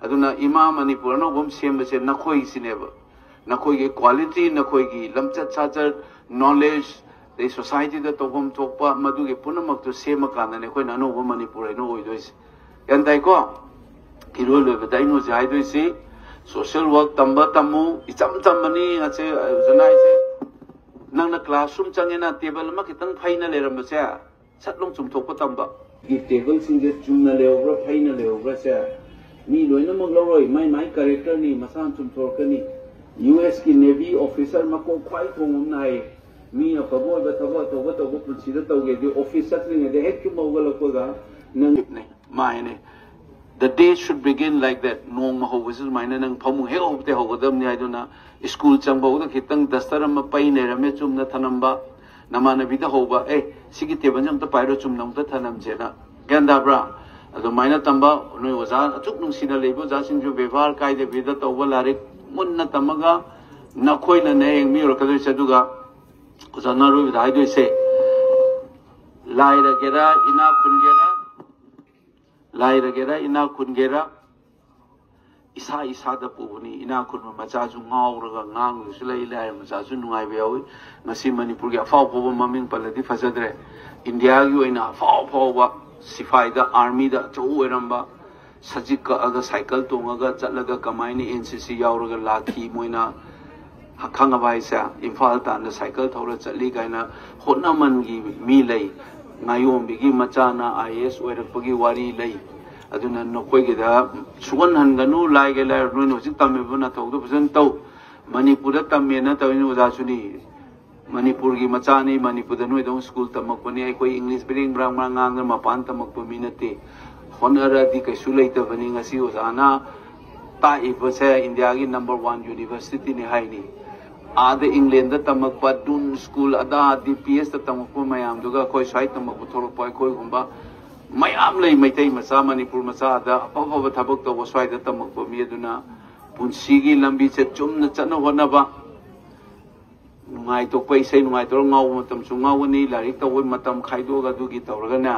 ꯑꯗꯨꯅ ꯏꯃꯥ ꯃꯅꯤꯄꯨꯔ ꯑꯅꯧꯕ ꯑꯃ ꯁꯦꯝꯕꯁꯦ ꯅꯈꯣꯏꯁꯤꯅꯦꯕ꯫ ꯅꯈꯣꯏꯒꯤ ꯀ꯭ꯋꯥꯂꯤꯇꯤ, ꯅꯈꯣꯏꯒꯤ ꯂꯝꯆꯠ ꯁꯥꯖꯠ, ꯅꯣꯂꯦꯖ, ꯑꯗꯩ ꯁꯣꯁꯥꯏꯇꯤꯗ ꯇꯧꯐꯝ ꯊꯣꯛꯄ, ꯃꯗꯨꯒꯤ ꯄꯨꯝꯅꯃꯛꯇꯨ ꯁꯦꯝꯃꯀꯥꯟꯗꯅꯦ ꯑꯩꯈꯣꯏꯅ ꯑꯅꯧꯕ ꯃꯅꯤꯄꯨꯔ ꯍꯥꯏꯅ ꯑꯣꯏꯗꯣꯏꯁꯦ꯫ ꯒ꯭ꯌꯥꯟ ꯇꯥꯏꯀꯣ? ꯏꯔꯣꯏ ꯂꯣꯏꯕꯗ ꯑꯩꯅ ꯍꯧꯖꯤꯛ ꯍꯥꯏꯗꯣꯏꯁꯤ, ꯁꯣꯁꯤꯌꯦꯜ ꯋꯥꯔꯛ ꯇꯝꯕ ꯇꯝꯃꯨ, ꯏꯆꯝ ꯆꯝꯕꯅꯤ꯫ ꯑꯁꯦ ꯑꯣꯖꯥꯅ ꯍꯥꯏꯁꯦ, ꯅꯪꯅ ꯀ꯭ꯂꯥꯁꯔꯨꯝ ꯆꯪꯉꯦꯅ, ꯇꯦꯕꯜ ꯑꯃ ꯈꯤꯇꯪ ꯐꯩꯅ ꯂꯩꯔꯝꯕꯁꯦ, ꯁꯠ ꯂꯣꯡ ꯆꯨꯝꯊꯣꯛꯄ ꯇꯝꯕ꯫ ꯇꯦꯕꯜꯁꯤꯡꯁꯦ ꯆꯨꯝꯅ ꯂꯩꯍꯧꯕ꯭ꯔꯥ, ꯐꯩꯅ ꯂꯩꯍꯧꯕ꯭ꯔꯥꯁꯦ ꯃꯤ ꯂꯣꯏꯅꯃꯛ ꯂꯧꯔꯣꯏ, ꯃꯥꯏ ꯃꯥꯏ ꯀꯦꯔꯦꯛꯇꯔꯅꯤ, ꯃꯁꯥꯅ ꯆꯨꯝꯊꯣꯔꯛꯀꯅꯤ꯫ ꯌꯨ ꯑꯦꯁꯀꯤ ꯅꯦꯚꯤ ꯑꯣꯐꯤꯁꯔ ꯃꯀꯣꯛ ꯈ꯭ꯋꯥꯏ ꯊꯣꯡꯕ ꯑꯃꯅ ꯍꯥꯏꯌꯦ, ꯃꯤ ꯑꯐꯕ ꯑꯣꯏꯕ, ꯊꯕꯛ ꯑꯆꯧꯕ ꯇꯧꯕ ꯄꯨꯟꯁꯤꯗ ꯇꯧꯒꯦꯗꯤ ꯑꯣꯐꯤꯁ ꯆꯠꯇ꯭ꯔꯤꯉꯩꯗ ꯍꯦꯛ ꯇꯨꯝ ꯍꯧꯒꯠꯂꯛꯄꯒ ꯅꯪ ꯃꯥ ꯍꯥꯏꯅꯦ, "The day should begin like that." ꯅꯣꯡꯃ ꯍꯧꯕꯁꯤ ꯑꯗꯨꯃꯥꯏꯅ ꯅꯪ ꯐꯃꯨꯡ ꯍꯦꯛ ꯍꯧꯕꯗꯩ ꯍꯧꯒꯗꯕꯅꯤ ꯍꯥꯏꯗꯨꯅ, ꯁ꯭ꯀꯨꯜ ꯆꯪꯕ ꯍꯧꯕꯗ ꯈꯤꯇꯪ ꯗꯁꯇꯔ ꯑꯃ ꯄꯩ ꯂꯩꯔꯝꯃꯦ ꯆꯨꯝꯅ ꯊꯅꯝꯕ, ꯅꯃꯥꯟꯅꯕꯤꯗ ꯍꯧꯕ, "ꯑꯦ, ꯁꯤꯒꯤ ꯇꯦꯕꯜꯁꯦ ꯑꯝꯇ ꯄꯥꯏꯔꯣ, ꯆꯨꯝꯅ ꯑꯝꯇ ꯊꯅꯝꯁꯦꯅ"꯫ ꯒ꯭ꯌꯥꯟ ꯇꯥꯕ꯭ꯔꯥ? ꯑꯗꯨꯃꯥꯏꯅ ꯇꯝꯕ, ꯅꯣꯏ ꯑꯣꯖꯥ ꯑꯁꯨꯛ ꯅꯨꯡꯁꯤꯅ ꯂꯩꯕ ꯑꯣꯖꯥꯁꯤꯡꯁꯨ ꯕꯦꯕꯥꯔ ꯀꯥꯏꯗꯕꯤꯗ ꯇꯧꯕ, ꯂꯥꯏꯔꯤꯛ ꯃꯨꯟꯅ ꯇꯝꯃꯒ ꯅꯈꯣꯏꯅꯅꯦ ꯍꯌꯦꯡ ꯃꯤ ꯑꯣꯏꯔꯛꯀꯗꯣꯏꯁꯦ꯫ ꯑꯗꯨꯒ ꯑꯣꯖꯥꯅ ꯑꯔꯣꯏꯕꯗ ꯍꯥꯏꯗꯣꯏꯁꯦ, ꯂꯥꯏꯔꯒꯦꯔꯥ, ꯏꯅꯥꯛ ꯈꯨꯟꯒꯦꯔꯥ, ꯂꯥꯏꯔꯒꯦꯔꯥ, ꯏꯅꯥꯛ ꯈꯨꯟꯒꯦꯔꯥ, ꯏꯁꯥ ꯏꯁꯥꯗ ꯄꯨꯕꯅꯤ꯫ ꯏꯅꯥꯛ ꯈꯨꯟꯕ ꯃꯆꯥꯁꯨ ꯉꯥꯎꯔꯒ ꯉꯥꯡꯕꯁꯨ ꯂꯩ, ꯂꯥꯏꯔꯕ ꯃꯆꯥꯁꯨ ꯅꯨꯡꯉꯥꯏꯕ ꯌꯥꯎꯏ꯫ ꯉꯁꯤ ꯃꯅꯤꯄꯨꯔꯒꯤ ꯑꯐꯥꯎ ꯑꯐꯥꯎꯕ ꯃꯃꯤꯡ ꯄꯜꯂꯗꯤ ꯐꯖꯗ꯭ꯔꯦ, ꯏꯟꯗꯤꯌꯥꯒꯤ ꯑꯣꯏꯅ ꯑꯐꯥꯎ ꯑꯐꯥꯎꯕ ꯁꯤꯐꯥꯏꯗ, ꯑꯥꯔꯃꯤꯗ ꯑꯆꯧꯕ ꯑꯣꯏꯔꯝꯕ, ꯁꯖꯤꯛ ꯀꯛꯑꯒ ꯁꯥꯏꯀꯜ ꯇꯣꯡꯉꯒ ꯆꯠꯂꯒ ꯀꯃꯥꯏꯅ ꯑꯦꯟ ꯁꯤ ꯁꯤ ꯌꯥꯎꯔꯒ ꯂꯥꯛꯈꯤ ꯃꯣꯏꯅ ꯈꯪꯉꯕ ꯍꯥꯏꯁꯦ? ꯏꯝꯐꯥꯜ ꯇꯥꯟꯅ ꯁꯥꯏꯀꯜ ꯊꯧꯔ ꯆꯠꯂꯤ ꯀꯥꯏꯅ ꯍꯣꯠꯅꯃꯟꯒꯤ ꯃꯤ ꯂꯩ꯫ ꯉꯥꯌꯣꯝꯕꯤꯒꯤ ꯃꯆꯥꯅ ꯑꯥꯏ ꯑꯦ ꯑꯦꯁ ꯑꯣꯏꯔꯛꯄꯒꯤ ꯋꯥꯔꯤ ꯂꯩ꯫ ꯑꯗꯨꯅ ꯅꯈꯣꯏꯒꯤꯗ ꯁꯨꯍꯟꯍꯟꯒꯅꯨ, ꯂꯥꯏꯒ ꯂꯥꯏꯔ ꯅꯣꯏꯅ ꯍꯧꯖꯤꯛ ꯇꯝꯃꯤꯕ ꯅꯊꯧꯗꯣ ꯐꯖꯅ ꯇꯧ꯫ ꯃꯅꯤꯄꯨꯔꯗ ꯇꯝꯃꯦꯅ ꯇꯧꯔꯤꯅꯤ ꯑꯣꯖꯥꯁꯨꯅꯤ꯫ ꯃꯅꯤꯄꯨꯔꯒꯤ ꯃꯆꯥꯅꯤ, ꯃꯅꯤꯄꯨꯔꯗ ꯅꯣꯏꯗꯧ ꯁ꯭ꯀꯨꯜ ꯇꯝꯃꯛꯄꯅꯤ꯫ ꯑꯩꯈꯣꯏ ꯏꯪꯂꯤꯁ ꯕ꯭ꯔꯤꯡ ꯕ꯭ꯔꯥꯡ ꯕ꯭ꯔꯥꯡ ꯉꯥꯡꯗꯅ ꯃꯄꯥꯟ ꯇꯝꯃꯛꯄ ꯃꯤ ꯅꯠꯇꯦ꯫ ꯍꯣꯠꯅꯔꯗꯤ ꯀꯩꯁꯨ ꯂꯩꯇꯕꯅꯤ꯫ ꯉꯁꯤ ꯑꯣꯖꯥꯅ ꯇꯥꯛꯏꯕꯁꯦ ꯏꯟꯗꯤꯌꯥꯒꯤ ꯅꯝꯕꯔ ꯋꯥꯟ ꯌꯨꯅꯤꯚꯔꯁꯤꯇꯤꯅꯤ ꯍꯥꯏꯅꯤ꯫ ꯑꯥꯗ ꯏꯪꯂꯦꯟꯗ ꯇꯝꯃꯛꯄ ꯗꯨꯟ ꯁ꯭ꯀꯨꯜ, ꯑꯗꯥ ꯗꯤ ꯄꯤ ꯑꯦꯁꯇ ꯇꯝꯃꯛꯄ ꯃꯌꯥꯝꯗꯨꯒ ꯑꯩꯈꯣꯏ ꯁ꯭ꯋꯥꯏ ꯇꯝꯃꯛꯄ ꯊꯣꯛꯂꯛꯄ ꯑꯩꯈꯣꯏꯒꯨꯝꯕ ꯃꯌꯥꯝ ꯂꯩ꯫ ꯃꯩꯇꯩ ꯃꯆꯥ, ꯃꯅꯤꯄꯨꯔ ꯃꯆꯥꯗ ꯑꯐ ꯑꯐꯕ ꯊꯕꯛ ꯇꯧꯕ ꯁ꯭ꯋꯥꯏꯗ ꯇꯝꯃꯛꯄ ꯃꯤ꯫ ꯑꯗꯨꯅ ꯄꯨꯟꯁꯤꯒꯤ ꯂꯝꯕꯤꯁꯦ ꯆꯨꯝꯅ ꯆꯠꯅ ꯍꯣꯠꯅꯕ, ꯅꯨꯡꯉꯥꯏꯊꯣꯛꯄ, ꯏꯁꯩ ꯅꯨꯡꯉꯥꯏꯊꯣꯛꯑ ꯉꯥꯎꯕ ꯃꯇꯝꯁꯨ ꯉꯥꯎꯒꯅꯤ, ꯂꯥꯏꯔꯤꯛ ꯇꯧꯕ ꯃꯇꯝ ꯈꯥꯏꯗꯣꯛꯑꯒ ꯑꯗꯨꯒꯤ ꯇꯧꯔꯒꯅꯦ,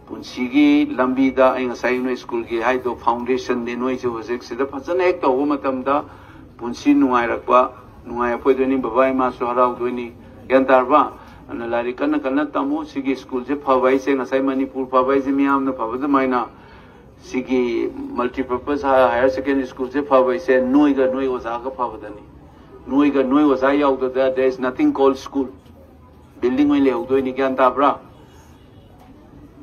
ꯄꯨꯟꯁꯤꯒꯤ ꯂꯝꯕꯤꯗ ꯑꯩ ꯉꯁꯥꯏ ꯅꯣꯏ ꯁ꯭ꯀꯨꯜꯒꯤ ꯍꯥꯏꯗꯣ ꯐꯥꯎꯟꯗꯦꯁꯟꯅꯤ꯫ ꯅꯣꯏꯁꯦ ꯍꯧꯖꯤꯛ ꯁꯤꯗ ꯐꯖꯅ ꯍꯦꯛ ꯇꯧꯕ ꯃꯇꯝꯗ ꯄꯨꯟꯁꯤ ꯅꯨꯡꯉꯥꯏꯔꯛꯄ, ꯅꯨꯡꯉꯥꯏꯔꯛꯄ ꯑꯣꯏꯗꯣꯏꯅꯤ, ꯕꯕꯥ ꯏꯃꯥꯁꯨ ꯍꯔꯥꯎꯗꯣꯏꯅꯤ꯫ ꯒ꯭ꯌꯥꯟ ꯇꯥꯔꯕ? ꯑꯗꯨꯅ ꯂꯥꯏꯔꯤꯛ ꯀꯟꯅ ꯀꯟꯅ ꯇꯝꯃꯨ꯫ ꯁꯤꯒꯤ ꯁ꯭ꯀꯨꯜꯁꯦ ꯐꯕ ꯍꯥꯏꯁꯦ, ꯉꯁꯥꯏ ꯃꯅꯤꯄꯨꯔ ꯐꯕ ꯍꯥꯏꯁꯦ ꯃꯤꯌꯥꯝꯅ ꯐꯕ ꯑꯗꯨꯃꯥꯏꯅ ꯁꯤꯒꯤ ꯃꯜꯇꯤꯄꯔꯄꯁ ꯍꯥꯌꯔ ꯁꯦꯀꯦꯟꯗꯔꯤ ꯁ꯭ꯀꯨꯜꯁꯦ ꯐꯕ ꯍꯥꯏꯁꯦ ꯅꯣꯏꯒ ꯅꯣꯏ ꯑꯣꯖꯥꯒ ꯐꯕꯗꯅꯤ꯫ ꯅꯣꯏꯒ ꯅꯣꯏ ꯑꯣꯖꯥ ꯌꯥꯎꯗꯕꯗ there is nothing called school꯫ Building ꯑꯣꯏꯅ ꯂꯩꯍꯧꯗꯣꯏꯅꯤ꯫ ꯒ꯭ꯌꯥꯟ ꯇꯥꯕ꯭ꯔꯥ?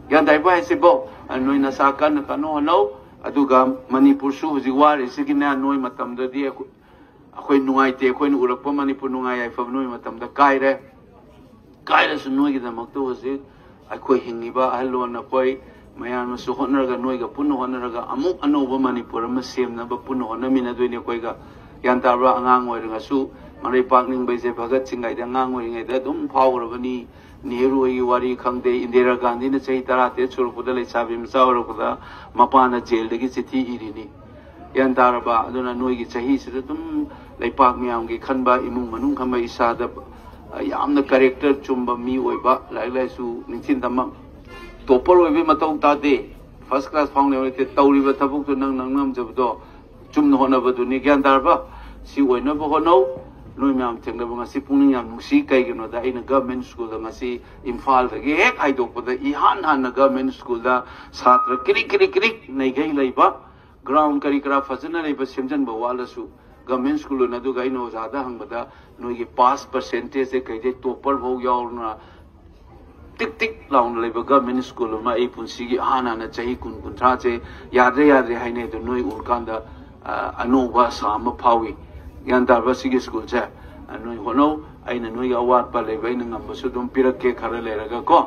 ꯒ꯭ꯌꯥꯟ ꯇꯥꯏꯕ ꯍꯥꯏꯁꯤꯕꯣ? ꯑ, ꯅꯣꯏ ꯅꯁꯥ ꯀꯟꯅ ꯀꯟꯅ ꯍꯣꯠꯅꯧ꯫ ꯑꯗꯨꯒ ꯃꯅꯤꯄꯨꯔꯁꯨ ꯍꯧꯖꯤꯛ ꯋꯥꯔꯤꯁꯤꯒꯤꯅꯦ, ꯅꯣꯏ ꯃꯇꯝꯗꯗꯤ ꯑꯩꯈꯣꯏ ꯑꯩꯈꯣꯏ ꯅꯨꯡꯉꯥꯏꯇꯦ꯫ ꯑꯩꯈꯣꯏꯅ ꯎꯔꯛꯄ ꯃꯅꯤꯄꯨꯔ ꯅꯨꯡꯉꯥꯏ ꯌꯥꯏꯐꯕ ꯅꯣꯏ ꯃꯇꯝꯗ ꯀꯥꯏꯔꯦ꯫ ꯀꯥꯏꯔꯁꯨ ꯅꯣꯏꯒꯤꯗꯃꯛꯇ ꯍꯧꯖꯤꯛ ꯑꯩꯈꯣꯏ ꯍꯤꯡꯉꯤꯕ ꯑꯍꯜ ꯂꯣꯟ ꯑꯩꯈꯣꯏ ꯃꯌꯥꯝꯅꯁꯨ ꯍꯣꯠꯅꯔꯒ ꯅꯣꯏꯒ ꯄꯨꯟꯅ ꯍꯣꯠꯅꯔꯒ ꯑꯃꯨꯛ ꯑꯅꯧꯕ ꯃꯅꯤꯄꯨꯔ ꯑꯃ ꯁꯦꯝꯅꯕ ꯄꯨꯟꯅ ꯍꯣꯠꯅꯃꯤꯟꯅꯗꯣꯏꯅꯤ꯫ ꯑꯩꯈꯣꯏꯒ ꯒ꯭ꯌꯥꯟ ꯇꯥꯕ꯭ꯔꯥ? ꯑꯉꯥꯡ ꯑꯣꯏꯔꯒꯁꯨ ꯃꯔꯩ ꯄꯥꯛꯅꯤꯡꯕꯩꯁꯦ ꯚꯒꯠ ꯁꯤꯡꯒꯥꯏꯗ ꯑꯉꯥꯡ ꯑꯣꯏꯔꯤꯉꯩꯗ ꯑꯗꯨꯝ ꯐꯥꯎꯔꯕꯅꯤ꯫ ꯅꯦꯍꯔꯨ ꯍꯣꯏꯒꯤ ꯋꯥꯔꯤ ꯈꯪꯗꯦ, ꯏꯟꯗꯤꯔꯥ ꯒꯥꯟꯙꯤꯅ ꯆꯍꯤ ꯇꯔꯥꯇꯔꯦꯠ ꯁꯨꯔꯛꯄꯗ ꯂꯩꯁꯥꯕꯤ ꯃꯆꯥ ꯑꯣꯏꯔꯛꯄꯗ ꯃꯄꯥꯅ ꯖꯦꯜꯗꯒꯤ ꯆꯤꯊꯤ ꯏꯔꯤꯅꯤ꯫ ꯒ꯭ꯌꯥꯟ ꯇꯥꯔꯕ? ꯑꯗꯨꯅ ꯅꯣꯏꯒꯤ ꯆꯍꯤꯁꯤꯗ ꯑꯗꯨꯝ ꯂꯩꯄꯥꯛ ꯃꯌꯥꯝꯒꯤ ꯈꯟꯕ, ꯏꯃꯨꯡ ꯃꯅꯨꯡ ꯈꯟꯕ, ꯏꯁꯥꯗ ꯌꯥꯝꯅ ꯀꯦꯔꯦꯛꯇꯔ ꯆꯨꯝꯕ ꯃꯤ ꯑꯣꯏꯕ, ꯂꯥꯏꯔꯤꯛ ꯂꯥꯏꯁꯨ ꯅꯤꯡꯊꯤꯅ ꯇꯝꯕ꯫ ꯇꯣꯞꯄꯔ ꯑꯣꯏꯕꯒꯤ ꯃꯊꯧ ꯇꯥꯗꯦ, ꯐꯥꯔꯁ ꯀ꯭ꯂꯥꯁ ꯐꯥꯎꯅ ꯅꯠꯇꯦ꯫ ꯇꯧꯔꯤꯕ ꯊꯕꯛꯇꯨ ꯅꯪ ꯅꯪ ꯉꯝꯖꯕꯗꯣ ꯆꯨꯝꯅ ꯍꯣꯠꯅꯕꯗꯨꯅꯤ꯫ ꯒ꯭ꯌꯥꯟ ꯇꯥꯔꯕ? ꯁꯤ ꯑꯣꯏꯅꯕ ꯍꯣꯠꯅꯧ꯫ ꯅꯣꯏ ꯃꯌꯥꯝ ꯊꯦꯡꯅꯕ ꯉꯁꯤ ꯄꯨꯛꯅꯤꯡ ꯌꯥꯝ ꯅꯨꯡꯁꯤ꯫ ꯀꯩꯒꯤꯅꯣꯗ ꯑꯩꯅ ꯒꯚꯔꯟꯃꯦꯟ ꯁ꯭ꯀꯨꯜꯗ ꯉꯁꯤ ꯏꯝꯐꯥꯜꯗꯒꯤ ꯍꯦꯛ ꯍꯥꯏꯗꯣꯛꯄꯗ ꯏꯍꯥꯟ ꯍꯥꯟꯅ ꯒꯚꯔꯟꯃꯦꯟ ꯁ꯭ꯀꯨꯜꯗ ꯁꯥꯇ꯭ꯔ ꯀ꯭ꯔꯤꯛ ꯀ꯭ꯔꯤꯛ ꯀ꯭ꯔꯤꯛ ꯅꯩꯒꯩ ꯂꯩꯕ, ꯒ꯭ꯔꯥꯎꯟ ꯀꯔꯤ ꯀꯔꯥ ꯐꯖꯅ ꯂꯩꯕ, ꯁꯦꯝꯖꯤꯟꯕ ꯋꯥꯠꯂꯁꯨ ꯒꯚꯔꯟꯃꯦꯟ ꯁ꯭ꯀꯨꯜ ꯑꯣꯏꯅ꯫ ꯑꯗꯨꯒ ꯑꯩꯅ ꯑꯣꯖꯥꯗ ꯍꯪꯕꯗ ꯅꯣꯏꯒꯤ ꯄꯥꯁ ꯄꯔꯁꯦꯟꯇꯦꯖꯁꯦ ꯀꯩꯗꯩ ꯇꯣꯞꯄꯔ ꯐꯥꯎ ꯌꯥꯎꯔꯅ ꯇꯤꯛ ꯇꯤꯛ ꯂꯥꯎꯅ ꯂꯩꯕ ꯒꯚꯔꯟꯃꯦꯟ ꯁ꯭ꯀꯨꯜ ꯑꯃ ꯑꯩ ꯄꯨꯟꯁꯤꯒꯤ ꯑꯍꯥꯟ ꯍꯥꯟꯅ ꯆꯍꯤ ꯀꯨꯟ ꯀꯨꯟꯊ꯭ꯔꯥꯁꯦ ꯌꯥꯗ꯭ꯔꯦ ꯌꯥꯗ꯭ꯔꯦ ꯍꯥꯏꯅꯩ꯫ ꯑꯗꯨ ꯅꯣꯏ ꯎꯔꯀꯥꯟꯗ, ꯑ, ꯑꯅꯧꯕ ꯑꯁꯥ ꯑꯃ ꯐꯥꯎꯏ꯫ ꯒ꯭ꯌꯥꯟ ꯇꯥꯔꯕ? ꯁꯤꯒꯤ ꯁ꯭ꯀꯨꯜꯁꯦ, ꯑ, ꯅꯣꯏ ꯍꯣꯠꯅꯧ꯫ ꯑꯩꯅ ꯅꯣꯏꯒꯤ ꯑꯋꯥꯠꯄ ꯂꯩꯕ ꯑꯩꯅ ꯉꯝꯕꯁꯨ ꯑꯗꯨꯝ ꯄꯤꯔꯛꯀꯦ ꯈꯔ ꯂꯩꯔꯒ ꯀꯣ꯫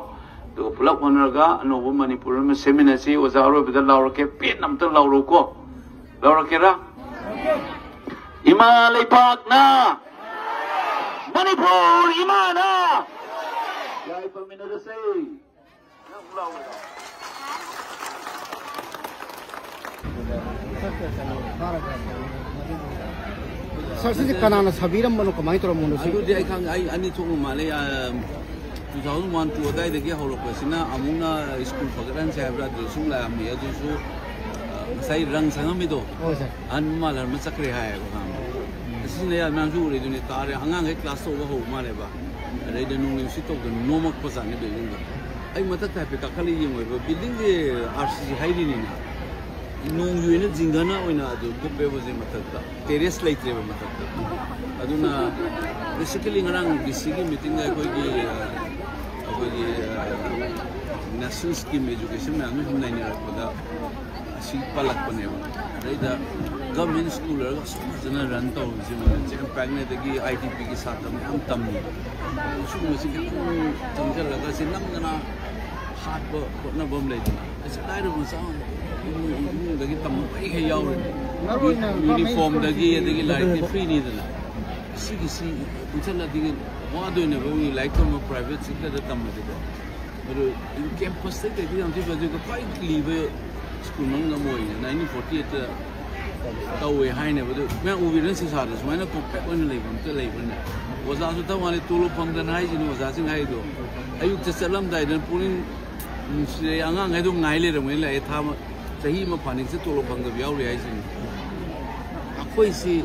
ꯑꯗꯨꯒ ꯄꯨꯂꯞ ꯍꯣꯠꯅꯔꯒ ꯑꯅꯧꯕ ꯃꯅꯤꯄꯨꯔ ꯑꯃ ꯁꯦꯝꯃꯤꯟꯅꯁꯤ꯫ ꯑꯣꯖꯥ ꯑꯔꯣꯏꯕꯗ ꯂꯥꯎꯔꯛꯀꯦ, ꯄꯦꯟꯅ ꯑꯝꯇ ꯂꯥꯎꯔꯛꯎꯀꯣ꯫ ꯂꯥꯎꯔꯛꯀꯦꯔꯥ? ꯏꯃꯥ ꯂꯩꯄꯥꯛꯅ, ꯃꯅꯤꯄꯨꯔ ꯏꯃꯥꯅ꯫ ꯌꯥꯏ, ꯄꯥꯃꯤꯟꯅꯔꯁꯦ꯫ ꯁꯥꯔ, ꯁꯤꯁꯦ ꯀꯅꯥꯅ ꯁꯥꯕꯤꯔꯝꯕꯅꯣ, ꯀꯃꯥꯏꯅ ꯇꯧꯔꯝꯕꯅꯣ ꯁꯤꯕꯨ? ꯑꯗꯨꯗꯤ ꯑꯩ ꯈꯪ-, ꯑꯩ ꯑꯅꯤ ꯊꯣꯛꯅ ꯃꯥꯜꯂꯦ꯫ ꯑ, two thousand one two ꯑꯗꯥꯏꯗꯒꯤ ꯍꯧꯔꯛꯄꯁꯤꯅ ꯑꯃꯨꯛꯅ ꯁ꯭ꯀꯨꯜ ꯐꯒꯠꯍꯟꯁꯦ ꯍꯥꯏꯕ꯭ꯔꯥ, ꯑꯗꯨ ꯁꯨꯝ ꯂꯥꯛꯑꯝꯃꯤ꯫ ꯑꯗꯨꯁꯨ, ꯑ, ꯉꯁꯥꯏ ꯔꯪ ꯁꯪꯉꯝꯃꯤꯗꯣ, ꯍꯣꯏ, ꯁꯥꯔ꯫ ꯑꯍꯟ ꯃꯥꯜꯂꯔꯃ ꯆꯠꯈ꯭ꯔꯦ ꯍꯥꯏꯌꯦꯕ, ꯈꯪꯉꯕ? ꯑꯁꯤꯅ ꯌꯥꯝ ꯃꯌꯥꯝꯁꯨ ꯎꯔꯤꯗꯨꯅꯤ, ꯇꯥꯔꯦ꯫ ꯑꯉꯥꯡꯈꯩ ꯀ꯭ꯂꯥꯁ ꯇꯧꯕ ꯍꯧꯕ ꯃꯥꯜꯂꯦꯕ꯫ ꯑꯗꯩꯗ ꯅꯣꯡꯂꯩ ꯅꯨꯡꯁꯤꯠ ꯇꯧꯗꯅ ꯅꯣꯝꯃꯛꯄ ꯖꯥꯠꯅꯤ ꯕꯤꯜꯗꯤꯡꯗꯣ꯫ ꯑꯩ ꯃꯊꯛꯇ ꯍꯥꯏꯐꯦꯠ ꯀꯥꯈꯠꯂ ꯌꯦꯡꯉꯣꯏꯕ, ꯕꯤꯜꯗꯤꯡꯁꯦ ꯑꯥꯔ ꯁꯤ ꯁꯤ ꯍꯩꯔꯤꯅꯤꯅ꯫ ꯅꯣꯡꯒꯤ ꯑꯣꯏꯅ ꯖꯤꯡꯒꯅ ꯑꯣꯏꯅ ꯑꯗꯨ ꯀꯨꯞꯄꯦꯕ ꯍꯧꯖꯤꯛ ꯃꯊꯛꯇ꯫ ꯇꯦꯔꯦꯁ ꯂꯩꯇ꯭ꯔꯦꯕ ꯃꯊꯛꯇ꯫ ꯑꯗꯨꯅ basically ꯉꯔꯥꯡ ꯗꯤ ꯁꯤꯒꯤ ꯃꯤꯇꯤꯡꯗ ꯑꯩꯈꯣꯏꯒꯤ, ꯑ, ꯑꯩꯈꯣꯏꯒꯤ, ꯑ, national scheme education ꯃꯌꯥꯝꯗꯨ ꯁꯨꯝ ꯅꯩꯅꯔꯛꯄꯗ ꯑꯁꯤ ꯄꯜꯂꯛꯄꯅꯦꯕ꯫ ꯑꯗꯩꯗ ꯒꯚꯔꯟꯃꯦꯟ ꯁ꯭ꯀꯨꯜ ꯑꯣꯏꯔꯒ ꯑꯁꯨꯛ ꯐꯖꯅ ꯔꯟ ꯇꯧꯔꯤꯁꯤ ꯃꯣꯏꯅ ꯆꯦꯡ ꯄꯥꯏꯛꯅꯦꯗꯒꯤ ꯑꯥꯏ ꯗꯤ ꯄꯤꯒꯤ ꯁꯥꯇ꯭ꯔ ꯃꯌꯥꯝ ꯇꯝꯃꯤ꯫ ꯁꯤꯒꯨꯝꯕꯁꯤ ꯈꯤꯇꯪ ꯆꯪꯁꯤꯜꯂꯒ ꯁꯤ ꯅꯝꯗꯅ ꯍꯥꯠꯄ ꯈꯣꯠꯅꯕ ꯑꯃ ꯂꯩꯗꯅ꯫ ꯑꯁꯤ ꯂꯥꯏꯔꯕ ꯃꯆꯥ ꯑꯃ ꯏꯃꯨꯡ-, ꯏꯃꯨꯡꯗꯒꯤ ꯇꯝꯕ ꯃꯈꯩ ꯌꯥꯎꯔꯤꯅꯤ꯫ ꯃꯔꯨ ꯑꯣꯏꯅ ꯒꯚꯔꯟꯃꯦꯟ ꯌꯨꯅꯤꯐꯣꯔꯝꯗꯒꯤ ꯁ꯭ꯀꯨꯜꯁꯤꯡꯁꯤ ꯑꯗꯒꯤ ꯂꯥꯏꯔꯤꯛꯇꯤ ꯐ꯭ꯔꯤꯅꯤꯗꯅ꯫ ꯁꯤꯒꯤꯁꯤ ꯄꯨꯟꯁꯤꯜꯂꯗꯤ ꯋꯥꯗꯣꯏꯅꯦꯕ, ꯃꯤ ꯂꯥꯏꯔꯤꯛ ꯇꯝꯕ ꯄ꯭ꯔꯥꯏꯚꯦꯠ ꯁꯦꯛꯇꯔꯗ ꯇꯝꯃꯗꯤꯀꯣ꯫ ꯑꯗꯨ ꯀꯦꯝꯄꯁꯇ ꯀꯩꯗꯤ ꯌꯥꯝ ꯊꯤ ꯐꯖꯩ, ꯈ꯭ꯋꯥꯏ ꯂꯤꯕ ꯁ꯭ꯀꯨꯜ ꯃꯅꯨꯡꯗ ꯑꯃ ꯑꯣꯏꯅ nineteen forty eightꯇ ꯇꯧꯋꯦ ꯍꯥꯏꯅꯦꯕ꯫ ꯑꯗꯨ ꯃꯌꯥꯝ ꯎꯕꯤꯔꯅꯤ ꯁꯤꯁꯥꯗ ꯁꯨꯃꯥꯏꯅ ꯀꯣꯝꯄꯦꯛ ꯑꯣꯏꯅ ꯂꯩꯕ ꯑꯝꯇ ꯂꯩꯕ꯭ꯔꯅꯦ? ꯑꯣꯖꯥꯁꯨ ꯊꯕꯛ ꯃꯥꯜꯂꯦ, ꯇꯣꯂꯣꯞ ꯐꯪꯗꯅ ꯍꯥꯏꯁꯤꯅꯤ ꯑꯣꯖꯥꯁꯤꯡ ꯍꯥꯏꯗꯣ꯫ ꯑꯌꯨꯛꯇ ꯆꯠꯂꯝꯗꯥꯏꯗ ꯄꯨꯛꯅꯤꯡ ꯅꯨꯡꯁꯤꯔꯦ, ꯑꯉꯥꯡꯈꯩꯗꯣ ꯉꯥꯏ ꯂꯩꯔꯝꯒꯅꯤ ꯂꯥꯛꯑꯦ, ꯊꯥ ꯑꯃ, ꯆꯍꯤ ꯑꯃ ꯐꯥꯅꯤꯡꯁꯦ ꯇꯣꯂꯣꯞ ꯐꯪꯗꯕ ꯌꯥꯎꯔꯤ ꯍꯥꯏꯁꯤꯅꯤ꯫ ꯑꯩꯈꯣꯏꯁꯤ